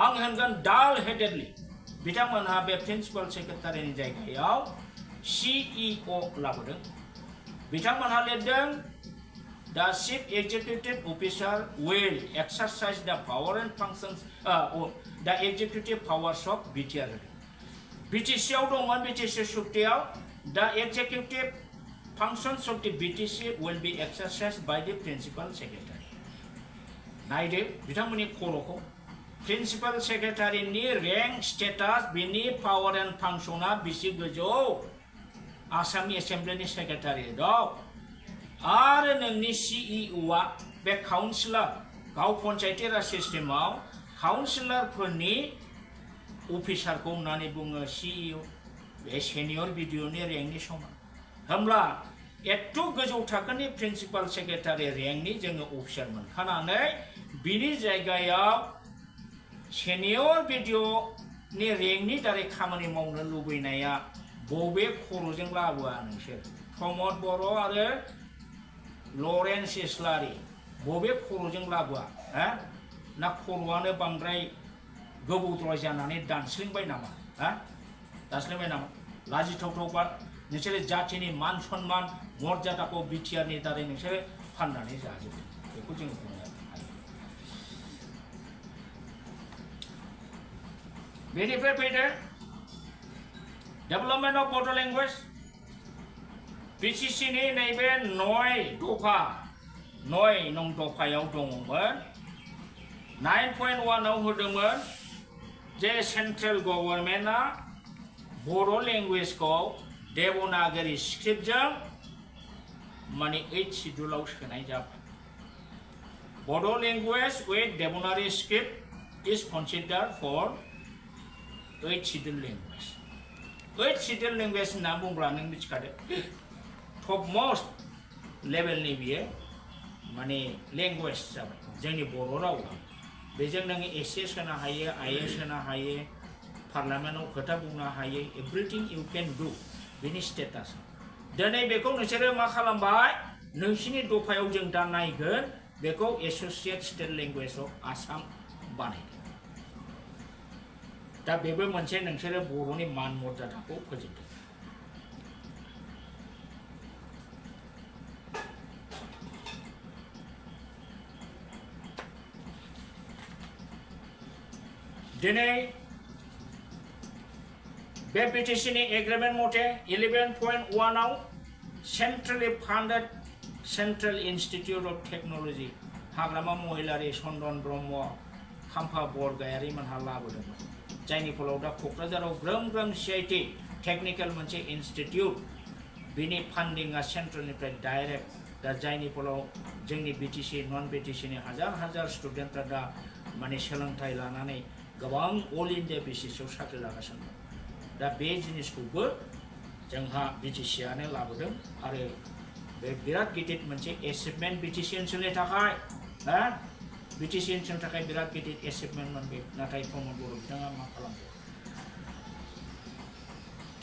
आं होनगोन डाल हेडेडलि बिथांमोनहा बे प्रिन्सिपाल सेक्रेटारिनि जायगायाव सीईओ लाबोदों बिथांमोनहा लिरदों द chief executive officer will exercise द पावर एन्ड फांसन्स द एक्जिकिउटिभ पावार्स अफ बिटिआर होदों बिटिसिआव दंमोन बिटिसि सुक्तियाव द executive functions of the BTC will be exercised by the principal secretary. नायदो बिथांमोननि खर'खौ प्रिन्सिपाल सेक्रेटारिनि रेंक स्टेटास बिनि पावार एन्ड फांसना बिसि गोजौ आसामनि एसेम्ब्लिनि सेक्रेटारि दं आरो नोंनि सीईओआ बे काउन्सिलर गाव पन्चायती राज सिस्टेमाव काउन्सिलरफोरनि अफिसारखौ होननानै बुङो सीईओ बे सेनियर बिडिअनि रेंकनि समान होमब्ला एथ' गोजौ थाखोनि प्रिन्सिपाल सेक्रेटारि रेंकनि जोङो अफिसार मोनखानानै बिनि जायगायाव सेनियर बिडिअनि रेंकनि दारै खामानि मावनो लुबैनाया बबे खर'जों लाबोआ नोंसोर प्रमद बर' आरो लरेन्स सेस्लारि बबे खर'जों लाबोआ ना खर'आनो बांद्राय गोबौद्राय जानानै दानस्लिंबाय नामा दानस्लिंबाय नामा लाजिथावथाव नोंसोरो जातिनि मान सन्मान मर्यादाखौ बिटिआरनि दारै नोंसोरो फाननानै जाजोबो बेखौ जों बुंनो हायो बेनिफ्राय फैदो डेभेलपमेन्ट अफ बड' लेंगुवेज बिटिसिनि नैबे 9 नं दफायाव दङमोन 9.1 आव होदोंमोन जे सेन्ट्रेल गभर्नमेन्टआ बर' लेंगुवेजखौ देवनागरी स्क्रिप्टजों माने 8 शिड्युलाव सोनाय जाबाय Bodo language with Devanagari script is considered for 8 scheduled language. 8 scheduled language होनना बुंब्ला नों मिथिखादो top most level नि बियो माने language जाबाय जोंनि बर' रावा बेजों नोङो एसएस होनो हायो आईएएस होनो हायो पार्लियामेन्टआव खोथा बुंनो हायो एभ्रिथिं इउ केन डु बेनि स्टेटास दिनै बेखौ नोंसोरो मा खालामबाय नोंसिनि दफायाव जों दा नायगोन बेखौ associate state language of Assam बानायदों दा बेबो मोनसे नोंसोरो बर'नि मान मर्यादाखौ फोजोबदों दिनै बे बिटिसिनि एग्रिमेन्ट मथे 11.1 आव सेन्ट्रेलि फान्डेड सेन्ट्रेल इन्स्टिटिउट अफ टेक्न'लजि हाग्रामा महिलारि चन्दन ब्रह्म खाम्फा बरगयारि मोनहा लाबोदोंमोन जायनि फलाव दा क'क्राझाराव ग्रोम ग्रोम CIT टेक्निकेल मोनसे इन्स्टिटिउट बिनि फान्डिंआ सेन्ट्रेलनिफ्राय डाइरेक्ट दा जायनि फलाव जोंनि बिटिसि नन बिटिसिनि हाजार हाजार स्टुडेन्टफ्रा दा माने सोलोंथाइ लानानै गोबां अल इन्डिया बेसिसआव साख्रि लागासिनो दं दा बे जिनिसखौबो जोंहा बिटिसिआनो लाबोदों आरो बे बिराद गिदिर मोनसे एचिभमेन्ट बिटिसि ओनसोलनि थाखाय हा बिटिसि ओनसोलनि थाखाय बिराद गिदिर एचिभमेन्टमोन बे नाथाय प्रमद बर' बिथाङा मा खालामदों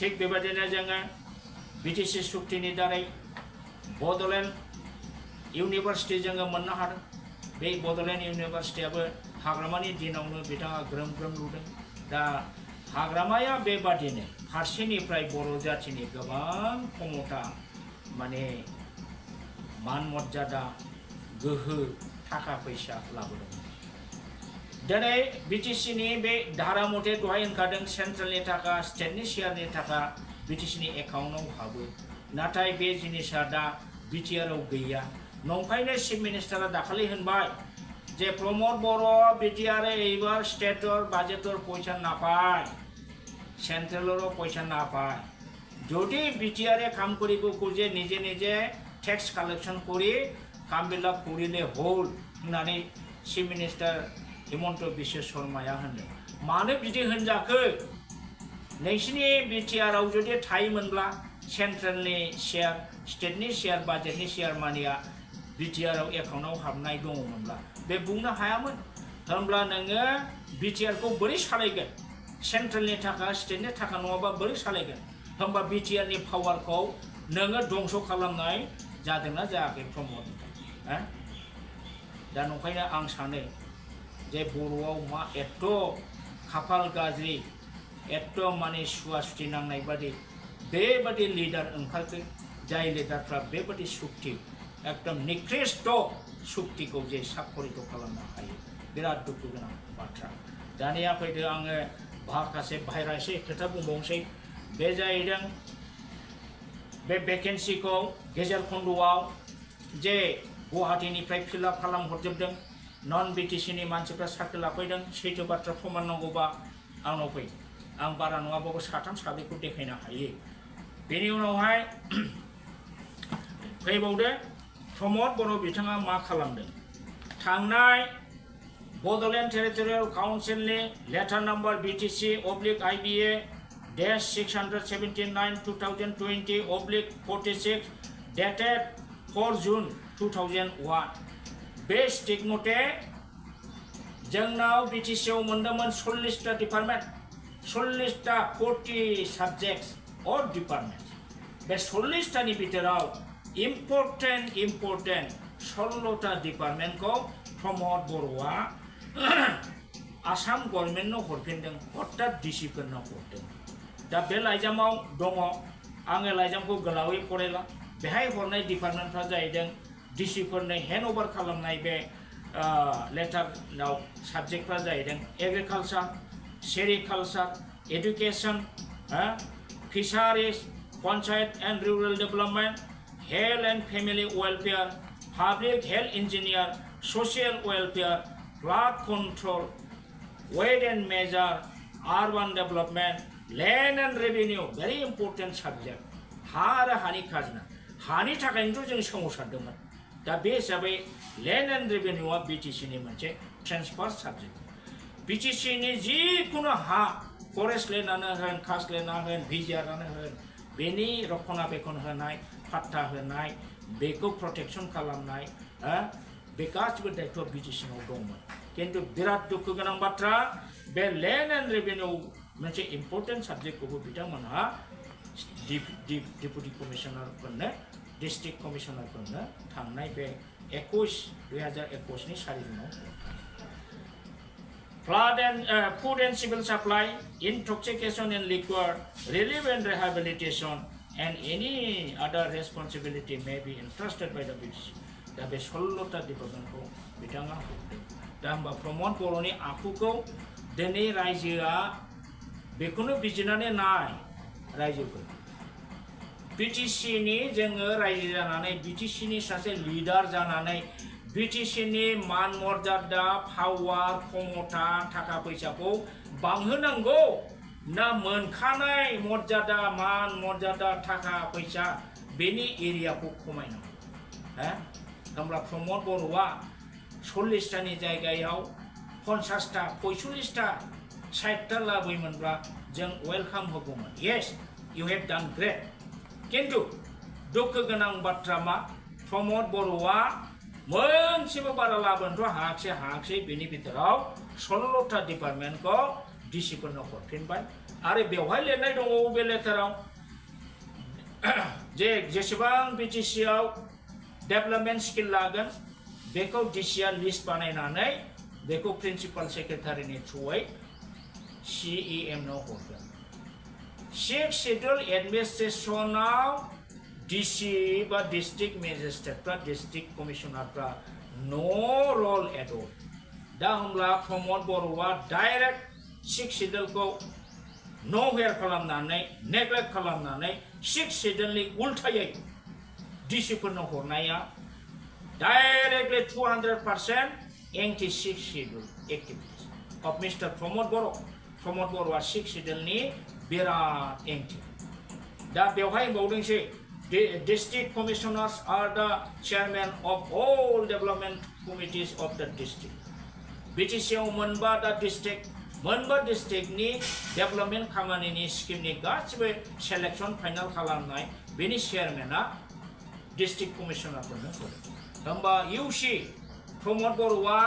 थिग बेबायदिनो जोङो बिटिसि सुक्तिनि दारै बड'लेण्ड इउनिभार्सिटि जोङो मोननो हादों बे बड'लेण्ड इउनिभार्सिटियाबो हाग्रामानि दिनावनो बिथाङा ग्रोम ग्रोम लुदों दा हाग्रामाया बेबादिनो फारसेनिफ्राय बर' जाथिनि गोबां क्षमता माने मान मर्यादा गोहो थाखा फैसा लाबोदों दिनै बिटिसिनि बे धारा मथे दहाय होनखादों सेन्ट्रेलनि थाखा स्टेटनि शेयारनि थाखा बिटिसिनि एकाउन्टआव हाबो नाथाय बे जिनिसा दा बिटिआरआव गैया नंखायनो चिफ मिनिस्टारा दाखालि होनबाय যে প্রমোদ বড় বিটিআর এইবার স্টেটর বাজেটর পয়সা না পায় সেন্ট্রালেরও পয়সা না পায় যদি বিটিআরে কাম করিব খুঁজে নিজে নিজে ট্যাক্স কালেকশন করে কামবিলাক করিলে হল होननानै চিফ मिनिस्टार हिमन्त बिश्व शर्माया होनदों मानो बिदि होनजाखो नोंसिनि बिटिआरआव जुदि थायोमोनब्ला सेन्ट्रेलनि शेयार स्टेटनि शेयार बाजेटनि शेयार मानिया बिटिआरआव एकाउन्टआव हाबनाय दङमोनब्ला बे बुंनो हायामोन होनब्ला नोङो बिटिआरखौ बोरै सालायगोन सेन्ट्रेलनि थाखा स्टेटनि थाखा नङाबा बोरै सालायगोन होनबा बिटिआरनि पावारखौ नोङो दंस' खालामनाय जादोंना जायाखै प्रमद दा नंखायनो आं सानो जे बर'आव मा एथ' खाफाल गाज्रि एथ' माने सुवा सुथि नांनाय बादि बेबादि लिडार ओंखारखो जाय लिडारफ्रा बेबादि सुक्ति एकदम निकृष्ट सुक्तिखौ जे साखरित खालामनो हायो बिराद दुखु गोनां बाथ्रा दानिया फैदो आङो माखासे बाहेरा एसे खोथा बुंबावनोसै बे जाहैदों बे भेकेन्सिखौ गेजेर खन्द'आव जे गुवाहाटीनिफ्राय फिलआप खालामहरजोबदों नन बिटिसिनि मानसिफ्रा साख्रि लाफैदों सैथो बाथ्रा प्रमाण नांगौबा आंनाव फै आं बारा नङाबाबो साथाम साब्रैखौ देखायनो हायो बेनि उनावहाय फैबावदो प्रमद बर' बिथाङा मा खालामदों थांनाय बड'लेण्ड टेरिटरियेल काउन्सिलनि letter number BTC/IBA -679/2020/46 dated 4 June 2001 बे स्टिक मथे जोंनाव बिटिसिआव मोनदोंमोन 40टा डिपार्टमेन्ट 40टा 40 साबजेक्ट्स और डिपार्टमेन्ट बे 40टानि बिथोराव इम्पर्टेन्ट 16टा डिपार्टमेन्टखौ प्रमद बर'आ आसाम गभर्नमेन्टनो हरफिनदों हठात डिसिफोरनो हरदों दा बे लाइजामाव दङ आङो लाइजामखौ गोलावै फरायला बेहाय हरनाय डिपार्टमेन्टफ्रा जाहैदों डिसिफोरनो हेन्ड अभार खालामनाय बे लेटाराव साबजेक्टफ्रा जाहैदों agriculture sericulture education fisheries panchayat and rural development health and family welfare public health engineer social welfare flood control weight and measure urban development land and revenue very important subject हा आरो हानि खाजोना हानि थाखायनोथ' जों सोमावसारदोंमोन दा बे हिसाबै लेन्ड एन्ड रेभिनिउआ बिटिसिनि मोनसे ट्रेन्सफार साबजेक्ट बिटिसिनि जिखुनु हा फरेस्ट लेन्डआनो होन कास्ट लेन्डआनो होन भिजिआरआनो होन बेनि रक्षनाबेक्षन होनाय पाट्टा होनाय बेखौ प्रटेक्सन खालामनाय बे गासिबो दायित्वआ बिटिसिनाव दंमोन किन्तु बिराद दुखु गोनां बाथ्रा बे लेन्ड एन्ड रेभिनिउ मोनसे इम्पर्टेन्ट साबजेक्टखौबो बिथांमोनहा डिपुटि कमिशनारफोरनो डिस्ट्रिक्ट कमिशनारफोरनो थांनाय बे 2021 4 जुनाव food and civil supply, intoxication and liquor, relief and rehabilitation, and any other responsibility may be entrusted by the BTC. दा बे 16टा डिपार्टमेन्टखौ बिथाङा होदों दा होमबा प्रमद बर'नि आखुखौ दिनै रायजोआ बेखौनो बिजिरनानै नाय रायजोफोर बिटिसिनि जोङो रायजो जानानै बिटिसिनि सासे लिडार जानानै बिटिसिनि मान मर्यादा पावार क्षमता थाखा फैसाखौ बांहोनांगौ ना मोनखानाय मर्यादा मान मर्यादा थाखा फैसा बेनि एरियाखौ खमायनांगौ होमब्ला प्रमद बर'आ 40टानि जायगायाव 50टा 45टा 60टा लाबोयोमोनब्ला जों वेलकाम होगौमोन yes you have done great किन्तु दुखु गोनां बाथ्रा मा प्रमद बर'आ मोनसेबो बारा लाबोनोथ' हायाखिसै बेनि बिथोराव 16टा डिपार्टमेन्टखौ डिसिफोरनो हरफिनबाय आरो बेवहाय लिरनाय दङ बे लेटाराव जे जेसेबां बिटिसिआव डेभेलपमेन्ट स्किल लागोन बेखौ डिसिआ लिस्ट बानायनानै बेखौ प्रिन्सिपाल सेक्रेटारिनि थ्रुयै CEMनो हरगोन 6 शेड्युल एडमिनिस्ट्रेसनाव डिसि बा डिस्ट्रिक्ट मेजिस्ट्रेटफ्रा डिस्ट्रिक्ट कमिशनारफ्रा नो रल एट अल दा होमब्ला प्रमद बर'आ डाइरेक्ट 6 शेड्युलखौ न'वेर खालामनानै नेग्लेक्ट खालामनानै 6 शेड्युलनि उल्टायै डिसिफोरनो हरनाया directly 200% anti 6 schedule activities of mister Pramod बर'आ 6 शेड्युलनि बिराद एंटि दा बेवहाय बुंबावदोंसै district commissioners are the chairman of all development committees of the district BTCआव मोनबा डिस्ट्रिक्टनि डेभेलपमेन्ट खामानिनि स्किमनि गासिबो सेलेक्शन फाइनाल खालामनाय बेनि चेयारमेना डिस्ट्रिक्ट कमिशनारफोरनो हरो होमबा इउसि प्रमद बर'आ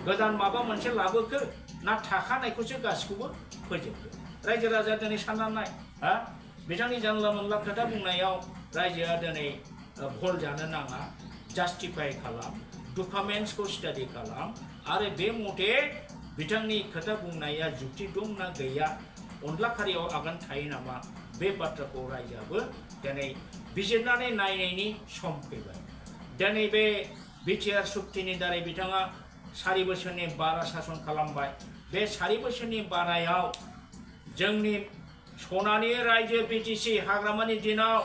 गोदान माबा मोनसे लाबोखो ना थाखानायखौसो गासिखौबो फोजोबखो रायजो राजा दिनै साननानै नाय बिथांनि जानला मोनला खोथा बुंनायाव रायजोआ दिनै भल जानो नाङा जास्टिफाइ खालाम डकुमेन्ट्सखौ स्टाडि खालाम आरो बे मथे बिथांनि खोथा बुंनाया जुक्ति दं ना गैया अनला खारियाव आगान थायो नामा बे बाथ्राखौ रायजोआबो दिनै बिजिरनानै नायनायनि सम फैबाय दिनै बे बिटिआर सुक्तिनि दारै बिथाङा 4 बोसोरनि बारा सासन खालामबाय बे 4 बोसोरनि बारायाव जोंनि सनानि रायजो बिटिसि हाग्रामानि दिनाव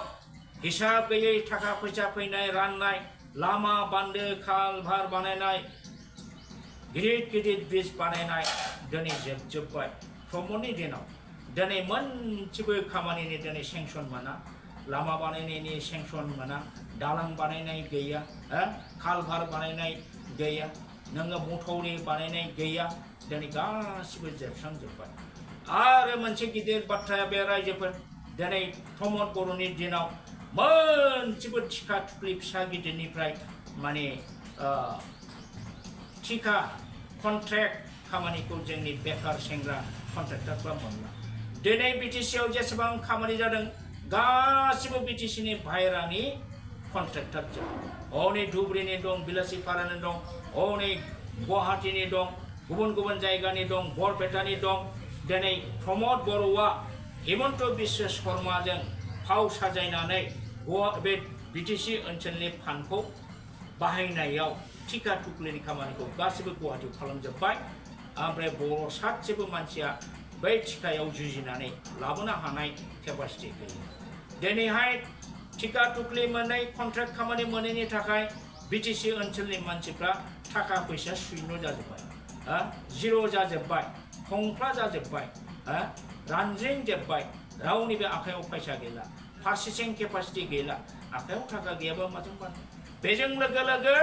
हिसाब गैयै थाखा फैसा फैनाय राननाय लामा बान्दो खालभार बानायनाय गिदिर ब्रिज बानायनाय दिनै जोबजोब्बाय प्रमदनि दिनाव दिनै मोनसेबो खामानिनि दिनै सेंसन मोना लामा बानायनायनि सेंसन मोना दालां बानायनाय गैया खालभार बानायनाय गैया नोङो मथौरि बानायनाय गैया दिनै गासिबो जोबस्रांजोब्बाय आरो मोनसे गिदिर बाथ्राया बे रायजोफोर दिनै प्रमद बर'नि दिनाव मोनसेबो थिखा थुख्लि फिसा गिदिरनिफ्राय माने थिखा कन्ट्रेक्ट खामानिखौ जोंनि बेकार सेंग्रा कन्ट्रेक्टरफ्रा मोनला दिनै बिटिसिआव जेसेबां खामानि जादों गासिबो बिटिसिनि बाहेरानि कन्ट्रेक्टर जों हनै धुबुरीनि दं बिलासिपारानि दं हनै गुवाहाटीनि दं गुबुन जायगानि दं बरपेटानि दं दिनै प्रमद बर'आ हिमन्त बिश्व शर्माजों फाव साजायनानै बे बिटिसि ओनसोलनि फान्डखौ बाहायनायाव थिखा थुख्लिनि खामानिखौ गासिबो गुवाहाटीयाव खालामजोब्बाय ओमफ्राय बर' सासेबो मानसिया बै थिखायाव जुजिनानै लाबोनो हानाय केपासिटि गैया दिनैहाय थिखा थुख्लि मोनै कन्ट्रेक्ट खामानि मोनैनि थाखाय बिटिसि ओनसोलनि मानसिफ्रा थाखा फैसा शून्य जाजोब्बाय जिर' जाजोब्बाय खंख्ला जाजोब्बाय रानज्रिंजोब्बाय रावनिबो आखायाव फैसा गैला फारसेथिं केपासिटि गैला आखायाव थाखा गैयाबा माजों बानो बेजों लोगो लोगो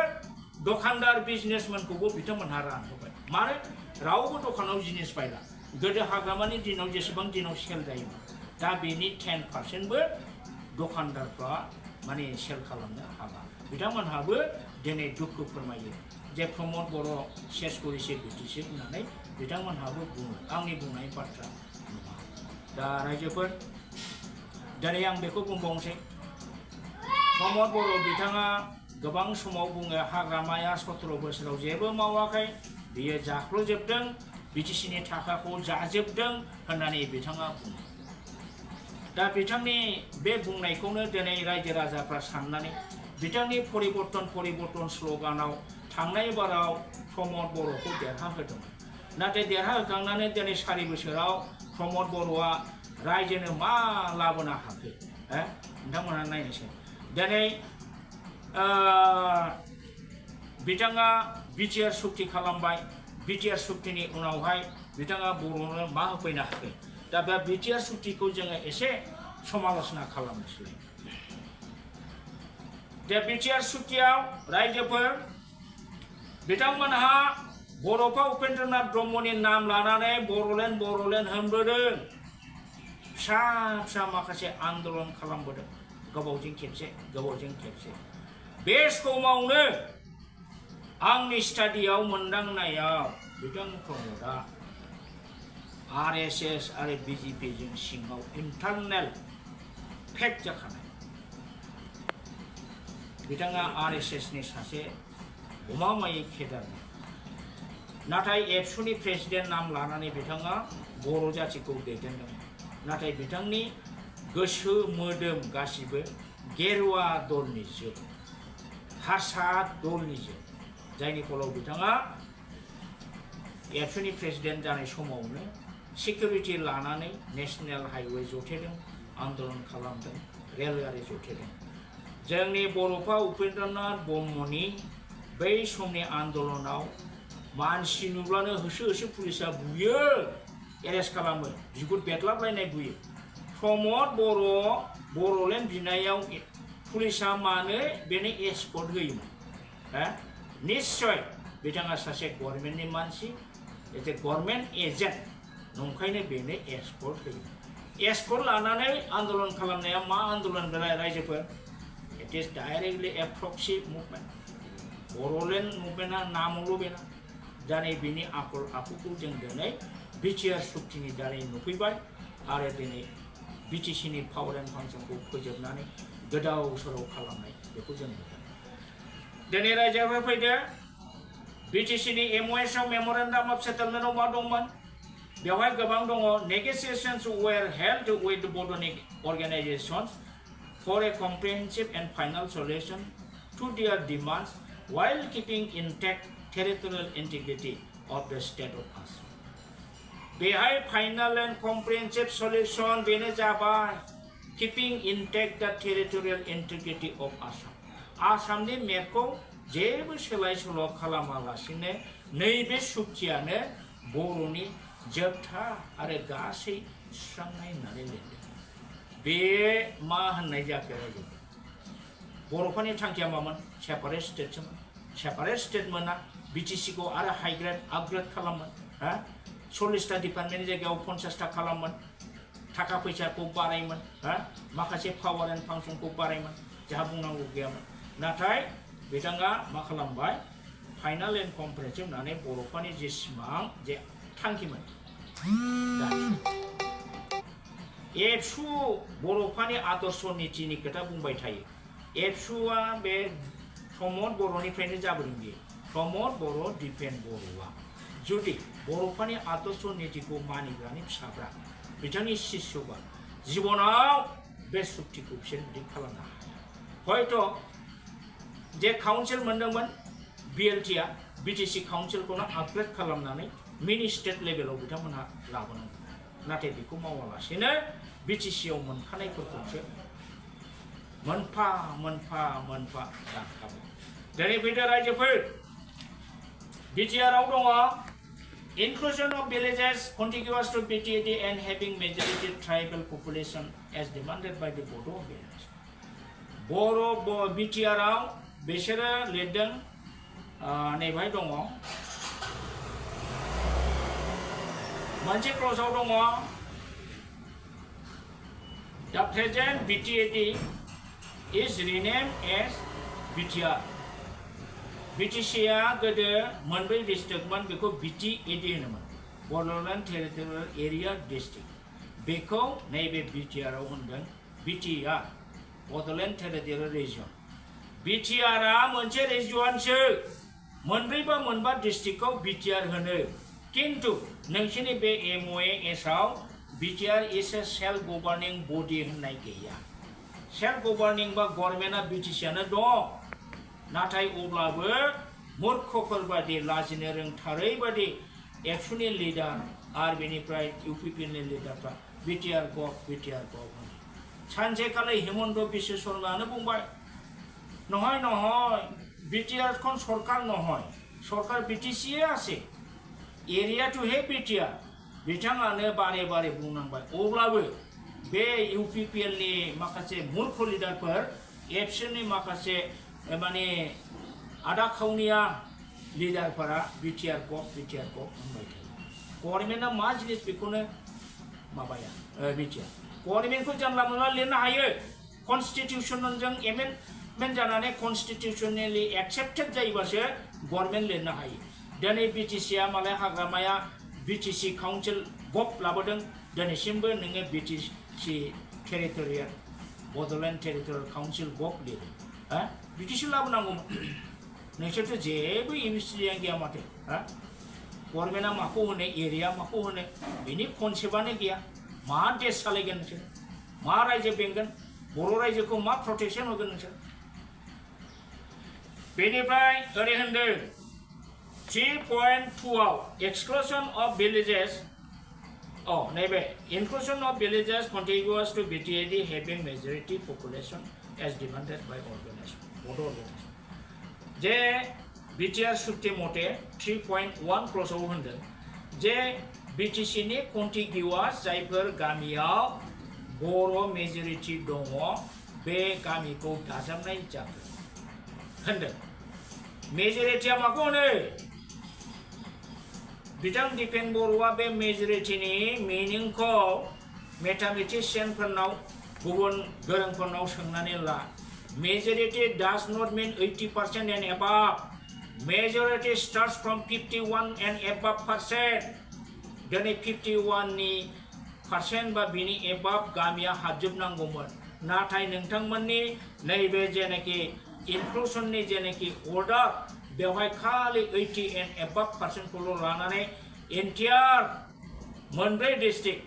दखानदार बिजनेसमेनखौबो बिथांमोनहा रानहोबाय मानो रावबो दखानाव जिनिस बायला गोदो हाग्रामानि दिनाव जेसेबां दिनाव सेल जायोमोन दा बेनि 10%बो दखानदारफ्रा माने सेल खालामनो हाला बिथांमोनहाबो दिनै दुखु फोरमायो जे प्रमद बर' सेस करिसे बिटिसि होननानै बिथांमोनहाबो बुङो आंनि बुंनाय बाथ्रा नङा दा रायजोफोर दिनै आं बेखौ बुंबावनोसै प्रमद बर' बिथाङा गोबां समाव बुङो हाग्रामाया 17 बोसोराव जेबो मावाखै बियो जाख्ल'जोबदों बिटिसिनि थाखाखौ जाजोबदों होननानै बिथाङा बुङो दा बिथांनि बे बुंनायखौनो दिनै रायजो राजाफ्रा साननानै बिथांनि परिबर्तन स्ल'गानाव थांनाय बाराव प्रमद बर'खौ देरहाहोदोंमोन नाथाय देरहाहोखांनानै दिनै 4 बोसोराव प्रमद बर'आ रायजोनो मा लाबोनो हाखो नोंथांमोनहा नायनोसै दिनै बिथाङा बिटिआर सुक्ति खालामबाय बिटिआर सुक्तिनि उनावहाय बिथाङा बर'नो मा होफैनो हाखो दा बे बिटिआर सुक्तिखौ जोङो एसे समालोचना खालामनोसै दा बिटिआर सुक्तियाव रायजोफोर बिथांमोनहा बड'फा उपेन्द्रनाथ ब्रह्मनि नाम लानानै बर'लेण्ड होनबोदों फिसा फिसा माखासे आन्दलन खालामबोदों गोबावजों खेबसे बे समावनो आंनि स्टाडियाव मोनदांनायाव बिथां प्रमदआ RSS आरो BJPजों सिङाव इन्टारनेल फेक जाखानाय बिथाङा RSSनि सासे गमामायै केडारमोन नाथाय एबसुनि प्रेसिडेन्ट नाम लानानै बिथाङा बर' जातिखौ दैदेनदों नाथाय बिथांनि गोसो मोदोम गासिबो गेरुवा दलनि जोब हारसा दलनि जोब जायनि फलाव बिथाङा एबसुनि प्रेसिडेन्ट जानाय समावनो सिकिउरिटि लानानै नेशनेल हाइवे जथेदों आन्दलन खालामदों रेलगारि जथेदों जोंनि बड'फा उपेन्द्रनाथ ब्रह्मनि बै समनि आन्दलनाव मानसि नुब्लानो होसो पुलिसा बुयो एरेस्ट खालामो बिगुर बेदलाबलायनाय बुयो प्रमद बर'लेण्ड बिनायाव पुलिसा मानो बेनो एस्कर्ट होयोमोन निश्चय बिथाङा सासे गभर्नमेन्टनि मानसि एज ए गभर्नमेन्ट एजेन्ट नंखायनो बेनो एस्कर्ट होयोमोन एस्कर्ट लानानै आन्दलन खालामनाया मा आन्दलन रायजोफोर it is directly a proxy movement Bodoland मुभमेन्टआ नामल' बेना दिनै बिनि आखल आखुखौ जों दिनै बिटिआर सुक्तिनि दारै नुफैबाय आरो दिनै बिटिसिनि पावार एन्ड फांसनखौ फोजोबनानै गोदाव सोराव खालामनाय बेखौ जों नुदों दिनै रायजोफोर फैदो बिटिसिनि MOSआव मेम'रेन्डाम अफ सेटेलमेन्टआव मा दंमोन बेवहाय गोबां दङ नेगोसिएशन्स वेर हेल्ड विथ बड'निक organisations for a comprehensive and final solution to their demands while keeping intact territorial integrity of the state of Assam. बेहाय फाइनाल एन्ड कम्प्रिहेन्सिभ सल्युशन बेनो जाबाय keeping intact the territorial integrity of Assam. आसामनि मेपखौ जेबो सोलाय सोल' खालामालासिनो नैबे सुक्तियानो बर'नि जोबथा आरो गासै सुस्रांनाय होननानै लिरदों बे मा होननाय जाखो रायजो बर'फोरनि थांखिया मामोन सेपारेट स्टेटसोमोन सेपारेट स्टेटमोना बिटिसिखौ आरो हाइग्रेड आपग्रेड खालामोन 40टा डिपार्टमेन्टनि जायगायाव 50टा खालामोन थाखा फैसाखौ बारायमोन माखासे पावार एन्ड फांसनखौ बारायमोन जाहा बुंनांगौ गैयामोन नाथाय बिथाङा मा खालामबाय फाइनाल एन्ड कम्प्रिहेन्सिभ होननानै बर'फोरनि जे सिमां जे थांखिमोन एबसु बर'फोरनि आदर्श नीतिनि खोथा बुंबाय थायो एबसुआ बे प्रमद बर'निफ्रायनो जाबोदों बियो प्रमद बर' दिपेन बर'आ जुदि बर'फोरनि आदर्श नीतिखौ मानिग्रानि फिसाफ्रा बिथांनि शिष्यबा जिबनाव बे सुक्तिखौ बिसोर बिदि खालामनो हाया हयथ' जे काउन्सिल मोनदोंमोन BLTआ बिटिसि काउन्सिलखौनो आपग्रेड खालामनानै मिनि स्टेट लेभेलाव बिथांमोनहा लाबोनांगौ नाथाय बेखौ मावालासेनो बिटिसिआव मोनखानायफोरखौसो मोनफा दानखाबो दिनै फैदो रायजोफोर बिटिआरआव दङ inclusion of villages contiguous to BTAD and having majority tribal population as demanded by the Bodo village. बर' बिटिआरआव बिसोरो लिरदों नैबेहाय दङ मोनसे क्लजाव दङ The present BTAD is renamed as BTR. BTCआ गोदो मोनब्रै डिस्ट्रिक्टमोन बेखौ BTAD होनोमोन बड'लेण्ड टेरिटरियेल एरिया डिस्ट्रिक्ट बेखौ नैबे BTRआव होनदों BTR बड'लेण्ड टेरिटरियेल रिजन BTRआ मोनसे रिजनसो मोनब्रै बा मोनबा डिस्ट्रिक्टखौ BTR होनो किन्तु नोंसोरनि बे MOASआव BTR is a self governing body होननाय गैया self governing बा गभर्नमेन्टआ BTCआनो दं नाथाय अब्लाबो मूर्खफोर बादि लाजिनो रोंथारै बादि एक्सुनि लिडार आरो बेनिफ्राय UPPनि लिडारफ्रा BTR गभ होनो सानसेखालि हिमन्त बिश्व शर्मायानो बुंबाय নহয় BTR খন सरकार নহয় सरकार BTC আছে एरियाটোহে BTR बिथाङानो बारे बारे बुंनांबाय अब्लाबो बे UPPLनि माखासे मूर्ख लिडारफोर एबसुनि माखासे माने आदा खावनिया लिडारफोरा BTR गभ होनबाय थायो गभर्नमेन्टआ मा जिनिस बेखौनो माबाया BTR गभर्नमेन्टखौ जानला मोनला लिरनो हायो कनस्टिटिउसनजों एमेन्डमेन्ट जानानै कनस्टिटिउसनेलि एक्सेप्टेड जायोबासो गभर्नमेन्ट लिरनो हायो दिनै BTCआ मालाय हाग्रामाया BTC काउन्सिल गभ लाबोदों दिनैसिमबो नोङो BTC territorial Bodoland territorial council gov लिरो बिदिसो लाबोनांगौमोन नोंसोरथ' जेबो इनभेस्टिगेसन गैया माथो गभर्नमेन्टआ माखौ होनो एरिया माखौ होनो बिनि कनसेप्टआनो गैया मा देश सालायगोन नोंसोर मा रायजो बेंगोन बर' रायजोखौ मा प्रटेक्सन होगोन नोंसोर बेनिफ्राय ओरै होनदों 3.2 exclusion of villages नैबे inclusion of villages contiguous to BTAD having majority population as demanded by organization जे BTR सुक्ति मते 3.1 क्लजाव होनदों जे BTCनि कन्टिगिउआस जायफोर गामियाव बर' मेजरिटी दङ बे गामिखौ दाजाबनाय जागोन होनदों मेजरिटीआ माखौ होनो बिथां दिपेन बर'आ बे मेजरिटीनि मिनिंखौ मेथामेटिशियानफोरनाव गुबुन गोरोंफोरनाव सोंनानै ला majority does not mean 80% and above majority starts from 51 and above % दिनै 51 नि % बा बिनि एबाव गामिया हाबजोबनांगौमोन नाथाय नोंथांमोननि नैबे जेनाखि इनक्लुसननि जेनाखि अर्डार बेवहाय खालि 80 एन्ड एबाव % लानानै एन्टियार मोनब्रै डिस्ट्रिक्ट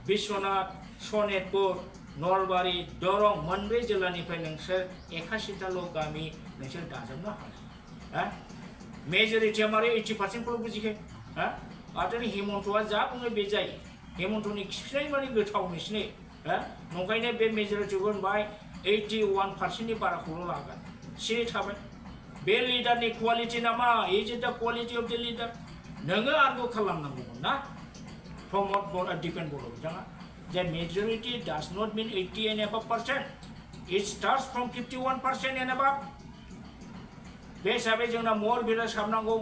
बिश्वनाथ सनितपुर नलबारि दरं मोनब्रै जिल्लानिफ्राय नोंसोर 81ताल' गामि नोंसोर दाजाबनो हायो मेजरिटीआ मारै 80% बुजिखो आरो हेमन्तआ जा बुङो बे जायो हेमन्तनि खिफिनाय माने गोथाव नोंसिनि नंखायनो बे मेजरिटीखौ होनबाय 81% नि बाराखौल' लागोन सिरि थाबाय बे लिडारनि क्वालिटि नामा is it the quality of the leader नोङो आर्गु खालामनांगौमोन ना प्रमोद दिपेन बर' बिथाङा जे majority does not mean 80 and above % it starts from 51% and above बे हिसाबै जोंना मर भिलेज हाबनांगौ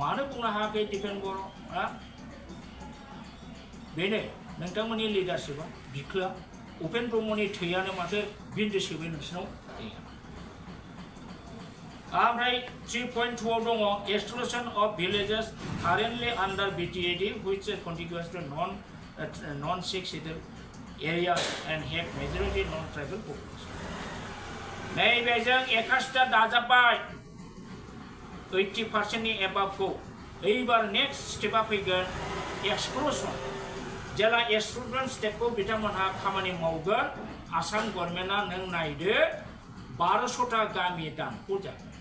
मानो बुंनो हायाखै दिपेन बर' बेनो नोंथांमोननि लिडारशिपआ बिख्लोआ उपेन ब्रह्मनि थैयानो माथो बिन्दो सोबो नोंसिनाव ओमफ्राय 3.2 आव दङ exclusion of villages currently under BTAD which are contiguous to non-6 areas and have majority non-tribal population नैबेजों 21टा दाजाबबाय 80% नि एबावखौ एबार नेक्स्ट स्टेपआ फैगोन एक्सक्लुसन जेला एक्सक्लुसन स्टेपखौ बिथांमोनहा खामानि मावगोन आसाम गभर्नमेन्टआ नों नायदो 1200टा गामि दानख' जागोन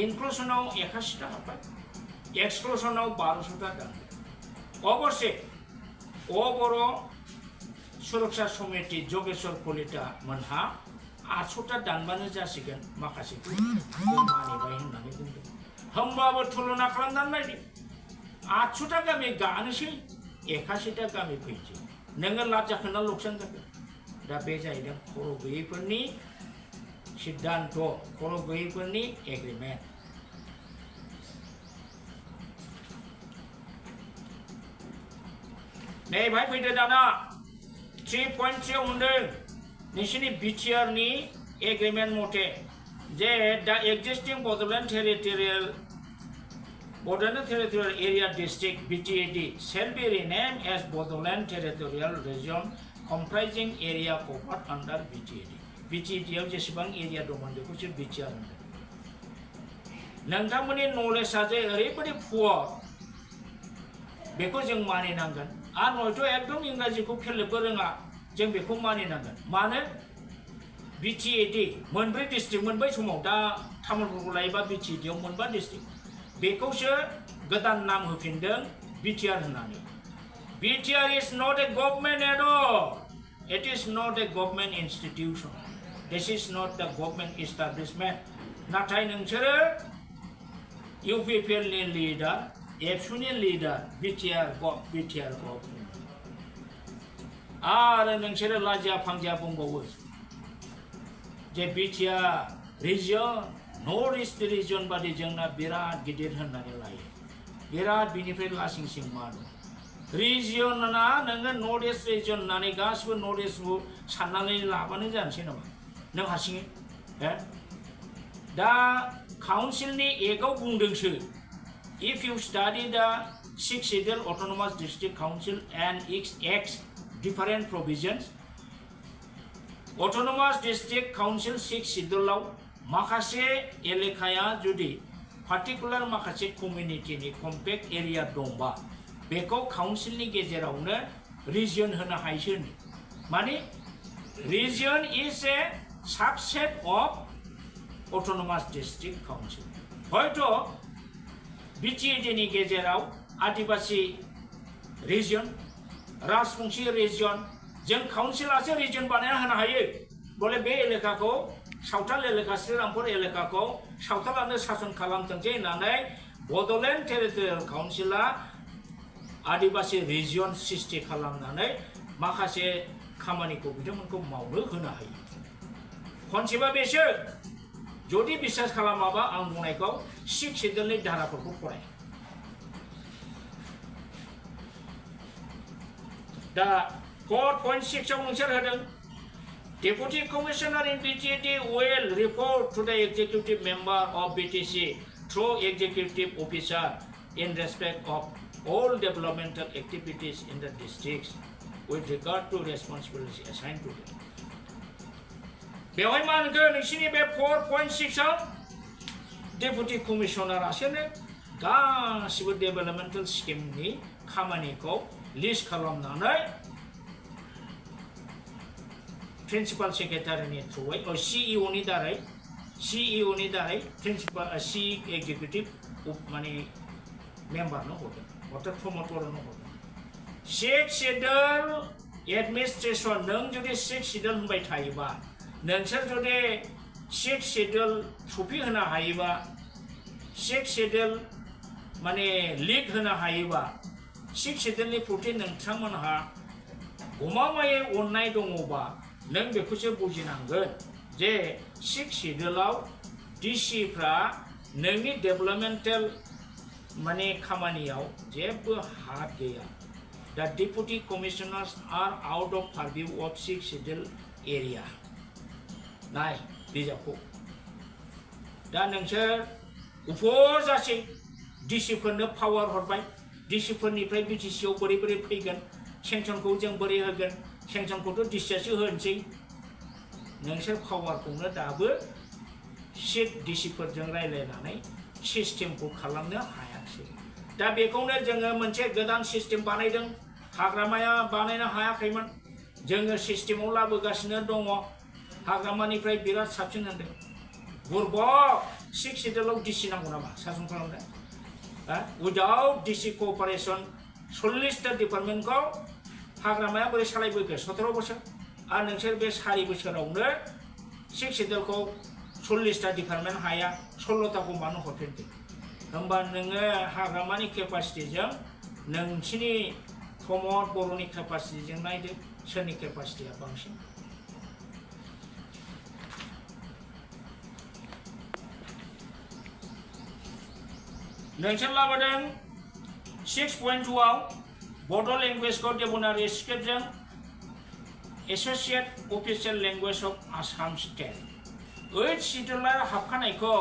इनक्लुसनाव 81टा हाबबाय एक्सक्लुसनाव 1200टा दानबाय अबश्य बर' सुरक्षा समिति जगेश्वर कलिता मोनहा 800टा दानबानो जासिगोन माखासेखौ मानिबाय होननानै बुंदों होमबाबो तुलना खालामनानै नायदो 800टा गामि गानोसै 81टा गामि फैसै नोङो लाब जाखोना लकसान जाखो दा बे जाहैदों खर' गैयैफोरनि सिद्धांत खर' गैयैफोरनि एग्रिमेन्ट नै भाई फैदो दाना 3.3 आव होनदों नोंसिनि बिटिआरनि एग्रिमेन्ट मथे जे दा existing Bodoland territorial area district BTAD shall be renamed as Bodoland Territorial Region comprising area covered under BTAD. BTAD आव जेसेबां एरिया दंमोन बेखौसो बिटिआर होनदों नोंथांमोननि नलेजआ जे ओरैबायदि पुअर बेखौ जों मानिनांगोन आर नयथ' एकदम इंराजिखौ खेलेबो रोङा जों बेखौ मानिनांगोन मानो BTAD मोनब्रै डिस्ट्रिक्ट मोनबाय समाव दा तामुलपुरखौ लायोबा BTAD आव मोनबा डिस्ट्रिक्ट बेखौसो गोदान नाम होफिनदों बिटिआर होननानै BTR is not a government at all. It is not a government institution. This is not the government establishment. नाथाय नोंसोरो UPPL नि लिडार एबसु नि लिडार बिटिआर गभर्नमेन्ट आरो नोंसोरो लाजिया फांजिया बुंबावो जे BTR region north east region बादि जोंना बिराद गिदिर होननानै लायो बिराद बिनिफ्राय लासिंसिं मा दं रिजनना नोङो नर्थ इस्ट रिजन होननानै गासिबो नर्थ इस्टखौ साननानै लाबानो जानोसै नामा नों हारसिङै दा काउन्सिलनि एकआव बुंदोंसो if you study the 6 Schedule Autonomous District Council and its acts different provisions Autonomous District Council 6 Schedule आव माखासे एलेकाया जुदि पार्टिकुलार माखासे कमिउनिटिनि कम्पेक्ट एरिया दंबा बेखौ काउन्सिलनि गेजेरावनो रिजन होनो हायोसो माने region is a subset of autonomous district council हयथ' बिटिएडि गेजेराव आदिबासी रिजन राजबंशी रिजन जों काउन्सिलासो रिजन बानायना होनो हायो बोले बे एलेकाखौ सावथाल एलेका श्रीरामपुर एलेकाखौ सावथालानो सासन खालामथोंसै होननानै बड'लेण्ड टेरिटरियेल काउन्सिला आदिबासी रिजन सृष्टि खालामनानै माखासे खामानिखौ बिथांमोनखौ मावनो होनो हायो खनसेबा बेसो जुदि बिश्वास खालामाबा आं बुंनायखौ 6 शेड्युलनि धाराफोरखौ फराय दा 4.6 आव नोंसोर होदों Deputy Commissioner in BTAD will report to the executive member of BTC through executive officer in respect of all developmental activities in the districts with regard to responsibility assigned to them. बेवहाय मा होनगोन नोंसिनि बे 4.6 आव Deputy Commissioner आसोनो गासिबो डेभेलपमेन्टेल स्किमनि खामानिखौ list खालामनानै प्रिन्सिपाल सेक्रेटारिनि थ्रुयै सिइअनि दारै प्रिन्सिपाल एक्जिकिउटिभ माने मेम्बारनो हरदों अर्थात प्रमटरनो हरदों 6 शेड्युल एडमिनिस्ट्रेसन नों जुदि 6 शेड्युल होनबाय थायोबा नोंसोर जुदि 6 शेड्युल ट्रफि होनो हायोबा 6 शेड्युल माने लिग होनो हायोबा 6 शेड्युलनि प्रति नोंथांमोनहा गमामायै अननाय दङबा नों बेखौसो बुजिनांगोन जे 6 शेड्युलाव डिसिफ्रा नोंनि डेभेलपमेन्टेल माने खामानियाव जेबो हात गैया दा deputy commissioners are out of purview of 6 schedule area नाय बिजाबखौ दा नोंसोर उफर जासै डिसिफोरनो पावार हरबाय डिसिफोरनिफ्राय बिटिसिआव बोरै बोरै फैगोन सेंसनखौ जों बोरै होगोन सेंसनखौथ' डिसियासो होनोसै नोंसोर पावारखौनो दाबो सिट डिसिफोरजों रायलायनानै सिस्टेमखौ खालामनो हायाखै दा बेखौनो जोङो मोनसे गोदान सिस्टेम बानायदों हाग्रामाया बानायनो हायाखैमोन जोङो सिस्टेमाव लाबोगासिनो दङ हाग्रामानिफ्राय बिराद साबसिन होनदों बुरबक 6 शेड्युलाव डिसि नांगौ नामा सासन खालामनो उइदाउट डिसि क'अपारेसन 40टा डिपार्टमेन्टखौ हाग्रामाया बोरै सालायबोखो 17 बोसोर आरो नोंसोर बे 4 बोसोरावनो 6 शेड्युलखौ 40टा डिपार्टमेन्ट हाया 16टाखौ मानो हरफिनदों होमबा नोङो हाग्रामानि केपासिटिजों नोंसिनि प्रमद बर'नि केपासिटिजों नायदो सोरनि केपासिटिया बांसिन नोंसोर लाबोदों 6.2आव बड' लेंगुवेजखौ देबनारि स्क्रिप्टजों associate official language of Assam state 8 शिड्यूलार हाबखानायखौ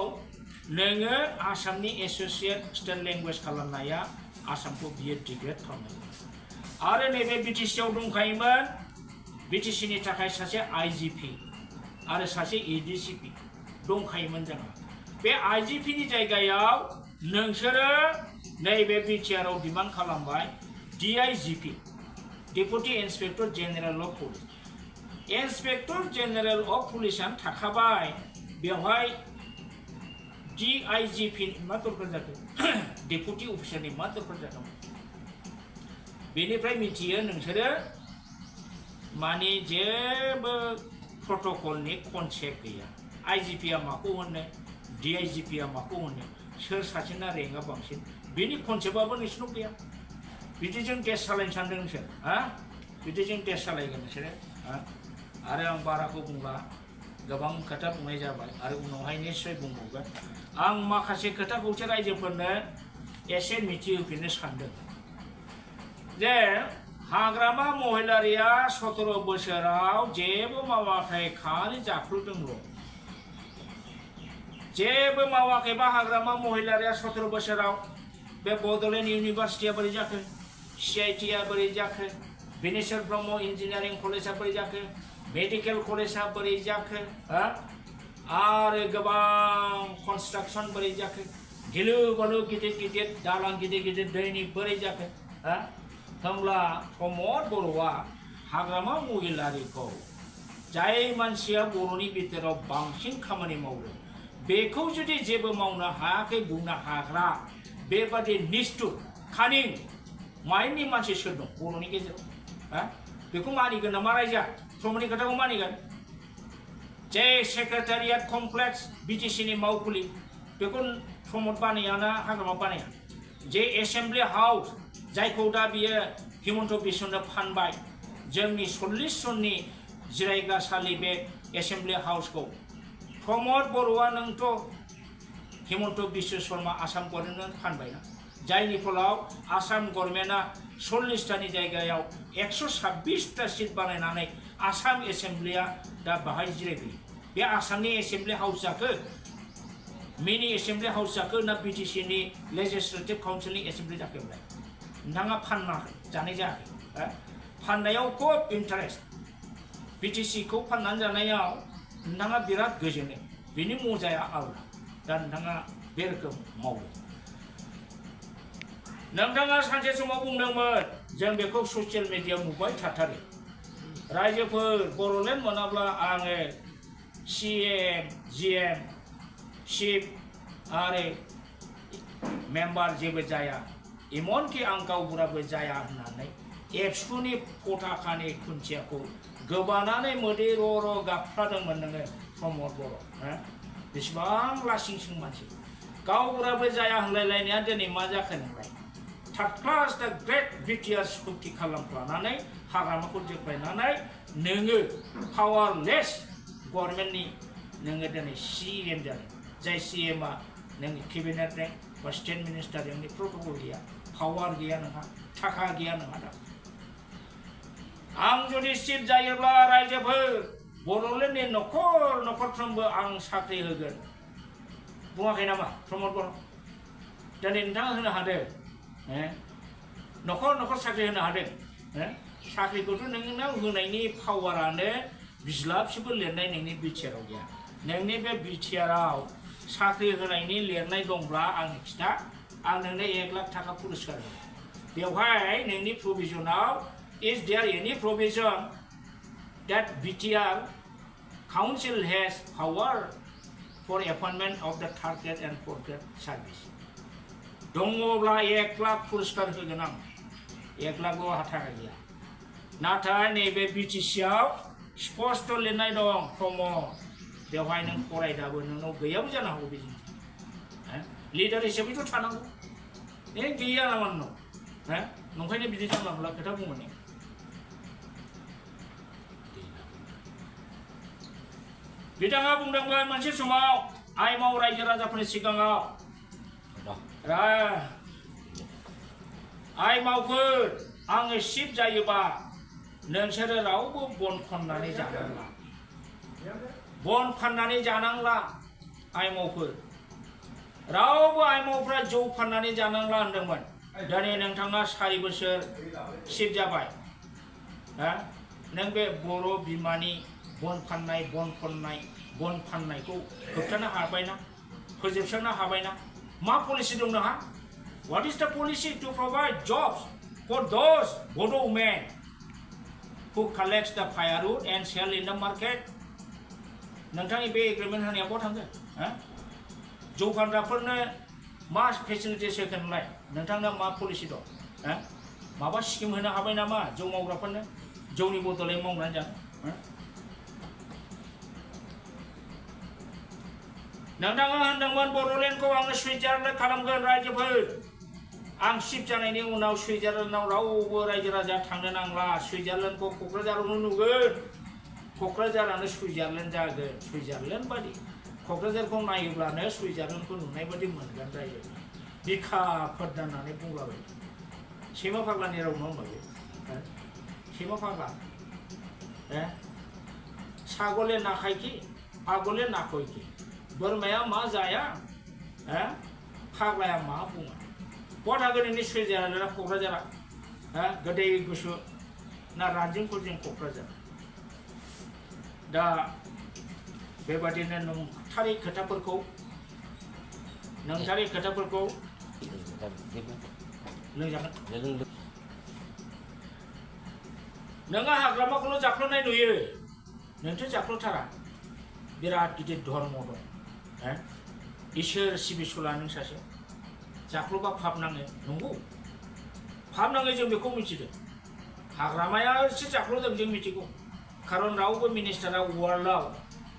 नोङो आसामनि एस'सिएट स्टेट लैंग्वेज खालामनाया आसामखौ बियो डिग्रेड खालामो आरो नैबे बिटिसिआव दंखायोमोन बिटिसिनि थाखाय सासे आईजीपी आरो सासे एडीसीपी दंखायोमोन जोंहा बे आईजीपीनि जायगायाव नोंसोरो नैबे बिटिआरआव डिमान्ड खालामबाय DIGP deputy inspector general of police inspector general of पुलिसआनो थाखाबाय बेवहाय डीआईजीपी मा दरकार जाखो डेपुटी अफिसारनि मा दरकार जाखो बेनिफ्राय मिथियो नोंसोरो माने जेबो प्रट'कलनि कनसेप्ट गैया आईजीपीआ माखौ होनो डीआईजीपीआ माखौ होनो सोर सासेना रेंकआ बांसिन बेनि कनसेप्टआबो नोंसिनाव गैया बिदिजों देश सालायनो सानदों नोंसोर हा बिदिजों देश सालायगोन नोंसोरो हा आरो आं बाराखौ बुंला गोबां खोथा बुंनाय जाबाय आरो उनावहाय निश्चय बुंबावगोन आं माखासे खोथाखौसो रायजोफोरनो एसे मिथिहोफिननो सानदों जे हाग्रामा महिलारिया 17 बोसोराव जेबो मावाखै खालि जाख्लुदोंल' जेबो मावाखैबा हाग्रामा महिलारिया 17 बोसोराव बे बड'लेण्ड इउनिभार्सिटिया बोरै जाखो CITआ बोरै जाखो बिनेश्वर ब्रह्म इन्जिनियारिं कलेजआ बोरै जाखो मेडिकेल कलेजआ बोरै जाखो आरो गोबां कनस्ट्राक्शन बोरै जाखो गिलु बालु गिदिर गिदिर दालां गिदिर गिदिर दैनि बोरै जाखो होमब्ला प्रमद बर'आ हाग्रामा महिलारिखौ जाय मानसिया बर'नि बिथोराव बांसिन खामानि मावदों बेखौ जुदि जेबो मावनो हायाखै बुंनो हाग्रा बेबादि निष्ठुर खानिं माइन्डनि मानसि सोर दं बर'नि गेजेराव बेखौ मानिगोन नामा रायजोआ प्रमदनि खोथाखौ मानिगोन जे सेक्रेटारियेट कमप्लेक्स बिटिसिनि मावखुलि बेखौ प्रमद बानायाना हाग्रामा बानाया जे एसेम्बलि हाउस जायखौ दा बियो हिमन्त बिश्वनो फानबाय जोंनि 40 जननि जिरायग्रासालि बे एसेम्बलि हाउसखौ प्रमद बर'आ नोंथ' हिमन्त बिश्व शर्मा आसाम गभर्नमेन्टनो फानबायना जायनि फलाव आसाम गभर्नमेन्टआ 40टानि जायगायाव 126टा सिट बानायनानै आसाम एसेम्बलिया दा बाहाय जिरायफैयो बे आसामनि एसेम्बलि हाउस जाखो मिनि एसेम्बलि हाउस जाखो ना बिटिसिनि लेजिस्लेटिभ काउन्सिलनि एसेम्बलि जाखोलाय नोंथाङा फाननाखै जानाय जायाखै फाननायाव खुब इन्टारेस्ट बिटिसिखौ फाननानै जानायाव नोंथाङा बिराद गोजोनो बिनि मजाया आलादा दा नोंथाङा बे रोखोम मावो नोंथाङा सानसे समाव बुंदोंमोन जों बेखौ ससियेल मिडियायाव नुबाय थाथारो रायजोफोर बर'लेण्ड मोनाब्ला आङो CM GM चिफ आरो मेम्बार जेबो जाया इमनकि आं गावबुराबो जाया होननानै एबसुनि पताकानि खुन्थियाखौ गोबानानै मोदै र' गाबफ्लादोंमोन नोङो प्रमद बर' बेसेबां लासिंसिं मानसि गावबुराबो जाया होनलायलायनाया दिनै मा जाखो नोंलाय थार्ड क्लास दा ग्रेट बिटिआर स्कुटि खालामफ्लानानै हाग्रामाखौ जोख्लायनानै नोङो पावारलेस गभर्नमेन्टनि नोङो दिनै CM जादों जाय CMआ नोंनि केबिनेट रेंक बा स्टेट मिनिस्टार रेंकनि प्रट'कल गैया पावार गैया नोंहा थाखा गैया नोंहा दा आं जुदि चिफ जायोब्ला रायजोफोर बड'लेण्डनि नखरफ्रोमबो आं साख्रि होगोन बुङाखै नामा प्रमद बर' दिनै नोंथाङा होनो हादों नखर साख्रि होनो हादों साख्रिखौथ' नोंनाव होनायनि पावारानो बिज्लाबसेबो लिरनाय नोंनि बिटिआरआव गैया नोंनि बे बिटिआरआव साख्रि होनायनि लिरनाय दंब्ला आंनो खिथा आं नोंनो 1 लाख थाखा पुरस्कार होगोन बेवहाय नोंनि प्रभिजनाव इज देयर एनि provision that BTR council has power for appointment of the third grade and fourth grade service दङब्ला 1 लाख पुरस्कार होगोन आं 1 लाखल' थाखा गैया नाथाय नैबे बिटिसिआव स्पष्ट लिरनाय दं प्रमद बेवहाय नों फरायदाबो नोंनाव गैयाबो जानो हागौ बेजों लिडार हिसाबैथ' थानांगौ गैया नामा नोंनाव नंखायनो बिदि जानला मोनला खोथा बुंगोन बिथाङा बुंदोंमोन मोनसे समाव आइमाव रायजो राजाफोरनि सिगाङाव आइ मावफोर आङो शिफ्ट जायोबा नोंसोरो रावबो बन फाननानै जानांला बन फाननानै जानांला आइ मावफोर रावबो आइ मावफ्रा जौ फाननानै जानांला होनदोंमोन दिनै नोंथाङा 4 बोसोर शिफ्ट जाबाय नों बे बर' बिमानि बन फाननाय बन फाननायखौ होबथानो हाबायना फोजोबस्रांनो हाबायना मा पलिसि दं नोंहा What is the policy to provide jobs for those Bodo men who collects the firewood and sell in the market? नोंथांनि बे एग्रिमेन्ट होनाया बहा थांगोन जौ फानग्राफोरनो मा फेसिलिटिस होगोनलाय नोंथांना मा पलिसि दं माबा स्किम होनो हाबाय नामा जौ मावग्राफोरनो जौनि बदलै मावनानै जानो नोंथाङा होनदोंमोन बड'लेण्डखौ आङो सुइजारलेण्ड खालामगोन रायजोफोर आं शिफ्ट जानायनि उनाव सुइजारलेण्डआव रावबो रायजो राजा थांनो नांला सुइजारलेण्डखौ क'क्राझारावनो नुगोन क'क्राझारानो सुइजारलेण्ड जागोन सुइजारलेण्ड बादि क'क्राझारखौ नायोब्लानो सुइजारलेण्डखौ नुनाय बादि मोनगोन रायजो बिखाफोर दाननानै बुंलाबाय सैमा फाग्लानि राव नङा होमबा बे सैमा फाग्ला छागले ना खायखि पागले ना खयखि बोरमाया मा जाया फाग्लाया मा बुङा बहा थागोन नोंनि सुइजारलेण्डआ क'क्राझारा गोदै गुसु ना रानजिंफोरजों क'क्राझार दा बेबादिनो नंथारै खोथाफोरखौ लोंजागोन नोङो हाग्रामाखौल' जाख्ल'नाय नुयो नोंथ' जाख्ल'थारा बिराद गिदिर धर्म दं इसोर सिबिसुला नों सासे जाख्ल'बा पाप नाङो नंगौ पाप नाङो जों बेखौ मिथिदों हाग्रामायासो जाख्ल'दों जों मिथिगौ खारन रावबो मिनिस्टारा वर्ल्डआव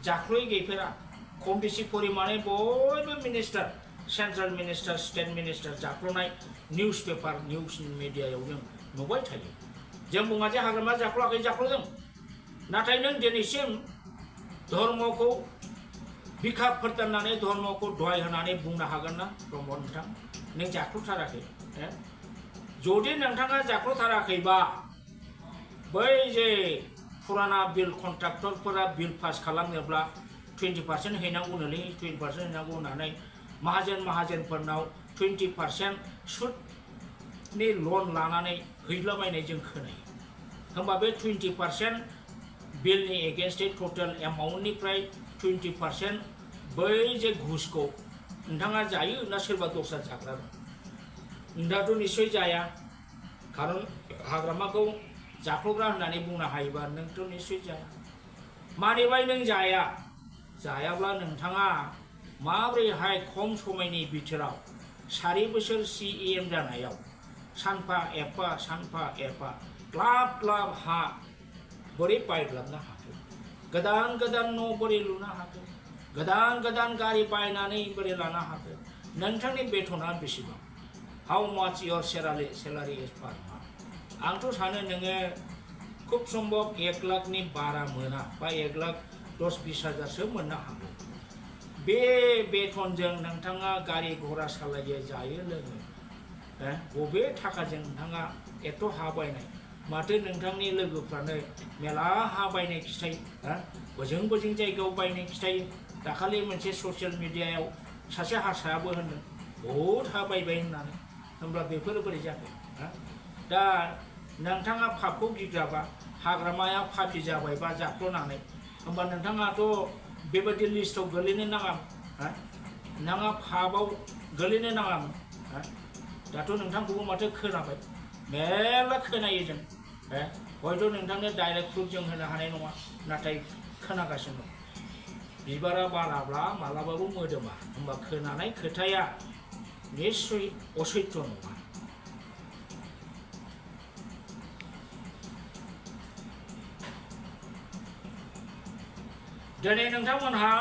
जाख्ल'यै गैफेरा खम बेसि परिमाणे बयबो minister central minister state minister जाख्ल'नाय निउस पेपार निउस मिडियायाव जों नुबाय थायो जों बुङा जे हाग्रामा जाख्ल'आखै जाख्ल'दों नाथाय नों दिनैसिम धर्मखौ बिखा फोरदाननानै धर्मखौ दहाय होनानै बुंनो हागोन ना ब्रह्म नोंथां नों जाख्ल'थाराखै जुदि नोंथाङा जाख्ल'थाराखैबा बै जे फुराना बिल कन्ट्राक्टरफोरा बिल पास खालामनोब्ला 20% हैनांगौनोलै 20% हैनांगौ होननानै माहाजोनफोरनाव 20% सुदनि लन लानानै हैलाबायनाय जों खोनायो होमबा बे 20% बिलनि एगेन्स्टै टटेल एमाउन्टनिफ्राय 20% बै जे घुसखौ नोंथाङा जायो ना सोरबा दस्रा जाग्रा दं नोंथाङाथ' निस्सय जाया खारन हाग्रामाखौ जाख्ल'ग्रा होननानै बुंनो हायोबा नोंथ' निस्सय जाया मानिबाय नों जायाब्ला नोंथाङा माब्रैहाय खम समयनि बिथोराव 4 बोसोर CEM जानायाव सानफा एफा ग्लाब हा बोरै बायग्लाबनो हाखो गोदान न' बोरै लुनो हाखो गोदान गारि बायनानै बोरै लानो हाखो नोंथांनि बेथना बेसेबां हाउ माच your salary is per month आंथ' सानो नोङो खुब सम्भब 1 लाखनि बारा मोना बा 1,10,20 हजारसो मोननो हागौ बे बेथनजों नोंथाङा गारि घोड़ा सालायो जायो लोङो बबे थाखाजों नोंथाङा एथ' हा बायनाय माथो नोंथांनि लोगोफ्रानो मेला हा बायनाय खिथायो बोजों जायगायाव बायनाय खिथायो दाखालि मोनसे ससियेल मिडियायाव सासे हारसायाबो होनदों बहुद हा बायबाय होननानै होमब्ला बेफोर बोरै जाखो दा नोंथाङा पापखौ गिग्राबा हाग्रामाया पापि जाबायबा जाख्ल'नानै होमबा नोंथाङाथ' बेबायदि लिस्टआव गोलैनो नाङा पापआव गोलैनो नाङामोन दाथ' नोंथांखौबो माथो खोनाबाय मेरला खोनायो जों हयथ' नोंथांनो डाइरेक्ट प्रुफ जों होनो हानाय नङा नाथाय खोनागासिनो दं बिबारा बाराब्ला मालाबाबो मोदोमा होमबा खोनानाय खोथाया निस्सय असैथ्य नङा दिनै नोंथांमोनहा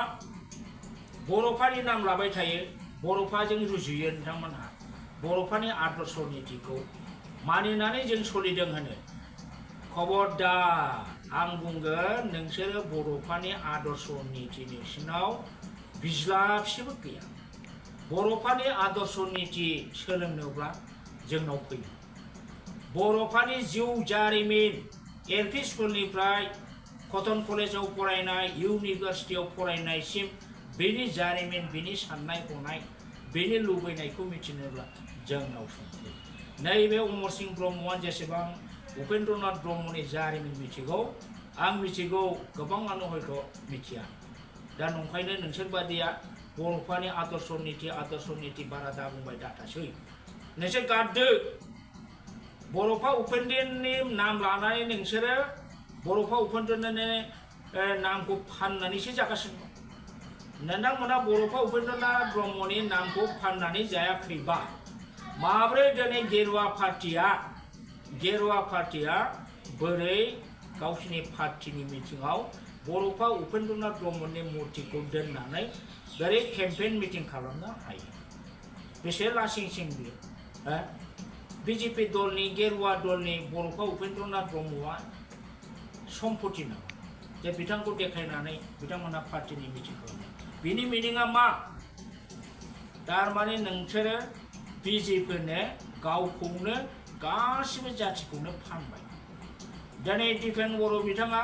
बर'फानि नाम लाबाय थायो बर'फाजों रुजुयो नोंथांमोनहा बर'फानि आदर्श नीतिखौ मानिनानै जों सोलिदों होनो खबरदार आं बुंगोन नोंसोरो बर'फानि आदर्श नीति नोंसिनाव बिज्लाबसेबो गैया बर'फोरनि आदर्श नीति सोलोंनोब्ला जोंनाव फैयो बर'फोरनि जिउ जारिमिन एलपि स्कुलनिफ्राय कटन कलेजाव फरायनाय इउनिभार्सिटियाव फरायनायसिम बेनि जारिमिन बेनि साननाय हनाय बेनि लुबैनायखौ मिथिनोब्ला जोंनाव सफैयो नैबे अमर सिंह ब्रह्मआ जेसेबां उपेन्द्रनाथ ब्रह्मनि जारिमिन मिथिगौ आं मिथिगौ गोबाङानो हयथ' मिथिया दा नंखायनो नोंसोर बादिया बर'फोरनि आदर्श नीति बारा दा बुंबाय दाथासै नोंसोर गारदो बर'फा उपेन्द्रनि नाम लानानै नोंसोरो बर'फा उपेन्द्रनि नामखौ फाननानैसो जागासिनो दं नोंथांमोना बर'फा उपेन्द्रनाथ ब्रह्मनि नामखौ फाननानै जायाखैबा माब्रै दिनै गेरुवा पार्टिया बोरै गावसिनि पार्टिनि मिटिङाव बर'फा उपेन्द्रनाथ ब्रह्मनि मुर्तिखौ दोननानै बोरै केम्पेइन मिटिं खालामनो हायो बेसे लासिंसिं बियो बिजेपि दलनि गेरुवा दलनि बर'फा उपेन्द्रनाथ ब्रह्मआ सम्पति नामा जे बिथांखौ देखायनानै बिथांमोना पार्टिनि मिटिं खालामो बिनि मिनिङा मा थारमाने नोंसोरो बिजेपिनो गावखौनो गासिबो जाथिखौनो फानबाय दिनै दिपेन बर' बिथाङा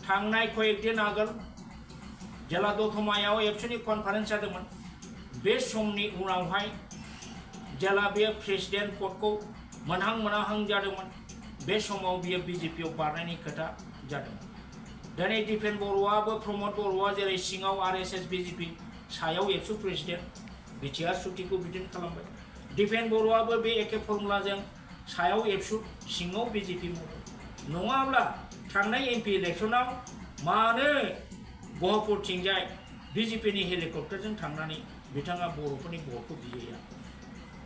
थांनाय कयेकदिन आगोल जेला दतमायाव एबसुनि कनफारेन्स जादोंमोन बे समनि उनावहाय जेला बे प्रेसिडेन्ट पदखौ मोनहां जादोंमोन बे समाव बियो बिजेपियाव बारनायनि खोथा जादोंमोन दिनै दिपेन बर'आबो प्रमद बर'आ जेरै सिङाव आरएसएस बिजेपि सायाव एबसु प्रेसिडेन्ट बिटिआर सुक्तिखौ बिदिनो खालामबाय दिपेन बर'आबो बे एखे फर्मुलाजों सायाव एबसु सिङाव बिजेपि नङाब्ला थांनाय एमपि इलेक्सनाव मानो गहपुरथिंजाय बिजेपिनि हेलिकप्टारजों थांनानै बिथाङा बर'फोरनि भटखौ बिहैया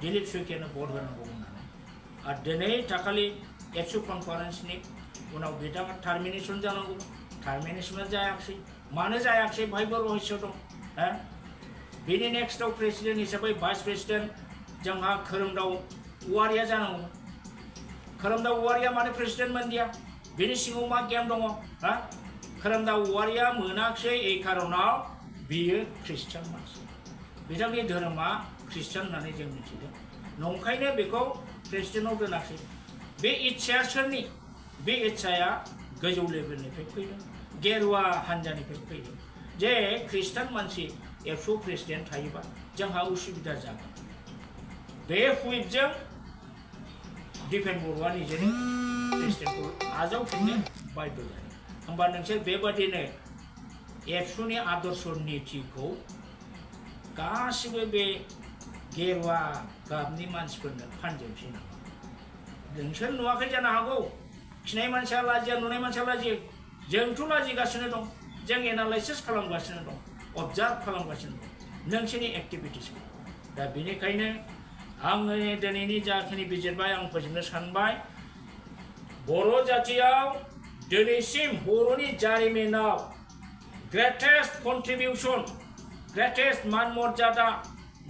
दिलीप सैखियानो भट होनांगौ होननानै आरो दिनै दाखालि एबसु कनफारेन्सनि उनाव बिथाङा टार्मिनेसन जानांगौ टार्मिनेसना जायाखै मानो जायाखै बाहायबो रहस्य दं बेनि नेक्स्टआव प्रेसिडेन्ट हिसाबै भाइस प्रेसिडेन्ट जोंहा खोरोमदाव औवारिया जानांगौ खोरोमदाव औवारिया मानो प्रेसिडेन्ट मोनदिया बेनि सिङाव मा गेम दङ खोरोमदाव औवारिया मोनाखै এই खारनाव बियो ख्रिस्टान मानसि बिथांनि धोरोमा ख्रिस्टान होननानै जों मिथिदों नंखायनो बेखौ प्रेसिडेन्टआव दोनाखै बे इच्छाया सोरनि बे इच्छाया गोजौ लेभेलनिफ्राय फैदों गेरुवा हान्जानिफ्राय फैदों जे ख्रिस्टान मानसि एबसु प्रेसिडेन्ट थायोबा जोंहा उसुबिदा जागोन बे हुइपजों दिपेन बर'आ निजेनो प्रेसिडेन्टखौ आजावफिननो बाध्य जादों होमबा नोंसोर बेबादिनो एबसुनि आदर्श नीतिखौ गासिबो बे गेरुवा गाबनि मानसिफोरनो फानजोबसै नामा नोंसोर नुवाखै जानो हागौ खिनाय मानसिया लाजिया नुनाय मानसिया लाजियो जोंथ' लाजिगासिनो दं जों एनालाइसिस खालामगासिनो दं अबजार्भ खालामगासिनो दं नोंसोरनि एक्टिभिटिसखौ दा बेनिखायनो आङो दिनैनि जाखिनि बिजिरबाय आं फोजोबनो सानबाय बर' जातियाव दिनैसिम बर'नि जारिमिनाव ग्रेटेस्ट कन्ट्रिबिउसन ग्रेटेस्ट मान मर्यादा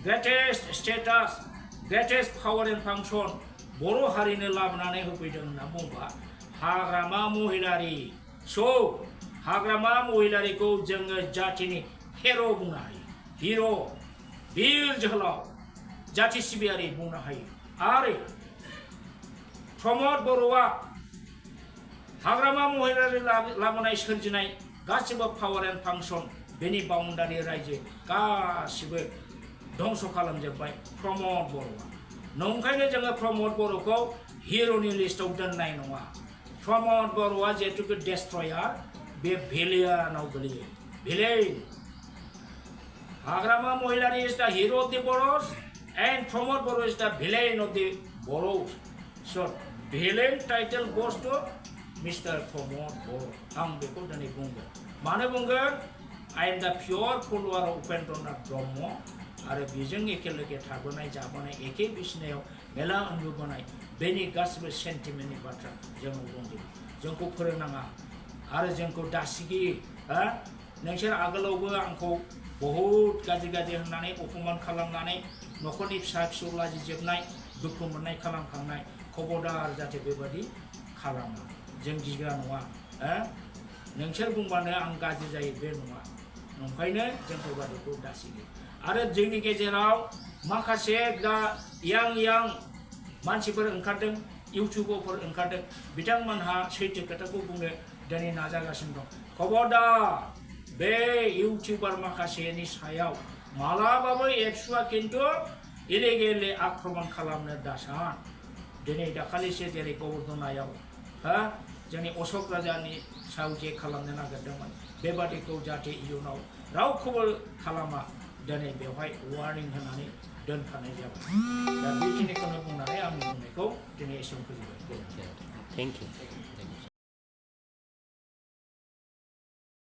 greatest status greatest power and function Bodo' हारिनो लाबोनानै होफैदों होनना बुंबा हाग्रामा महिलारि हाग्रामा महिलारिखौ जोङो जातिनि हिर' बुंनो हायो हिर' बिर जोहोलाव जाति सिबियारि बुंनो हायो आरो प्रमद बर'आ हाग्रामा महिलारि लाबोनाय सोरजिनाय गासिबो पावार एन्ड फांसन बेनि बाउन्डारि रायजो गासिबो धंस खालामजोब्बाय प्रमद बर'आ नंखायनो जोङो प्रमद बर'खौ हिर'नि लिस्टआव दोननाय नङा प्रमद बर'आ जिहेतु डेस्ट्रयार बे भिलेनाव गोलैयो भिलेन हाग्रामा महिलारि इज द हिर' अफ द बर'स एन्ड प्रमद बर' इज द villain of the Bodos so villain title goes to mister Pramod Boro' आं बेखौ दिनै बुंगोन मानो बुंगोन I am the peer follower of Upendranath Brahma आरो बेजों एखे लोगो थाबोनाय जाबोनाय एखे बिसिनायाव मेला उन्दुबोनाय बेनि गासिबो सेन्टिमेन्टनि बाथ्रा जों बुंदों जोंखौ फोरोंनाङा आरो जोंखौ दासिगि नोंसोर आगोलावबो आंखौ बहुत गाज्रि होननानै अपमान खालामनानै न'खरनि फिसा फिसौ लाजिजोबनाय दुखु मोननाय खालामखांनाय खबरदार जाहाथे बेबादि खालामा जों गिग्रा नङा नोंसोर बुंबानो आं गाज्रि जायो बे नङा नंखायनो जोंखौ बादिखौ दासिगि आरो जोंनि गेजेराव माखासे दा यां मानसिफोर ओंखारदों इउटुबारफोर ओंखारदों बिथांमोनहा सैथो खोथाखौ बुंनो दिनै नाजागासिनो दं खबरदार बे इउटुबार माखासेनि सायाव मालाबाबो एबसुआ खिन्थु इलिगेलि आक्रमण खालामनो दासान दिनै दाखालिसो जेरै गबर्धनायाव जोंनि अशक राजानि सायाव जे खालामनो नागिरदोंमोन बेबादिखौ जाहाथे इयुनाव रावखौबो खालामा दिनै बेवहाय वार्निं होनानै दोनखानाय जाबाय दा बेखिनिखौनो बुंनानै आंनि बुंनायखौ दिनै एसेयावनो फोजोबबाय थेंक इउ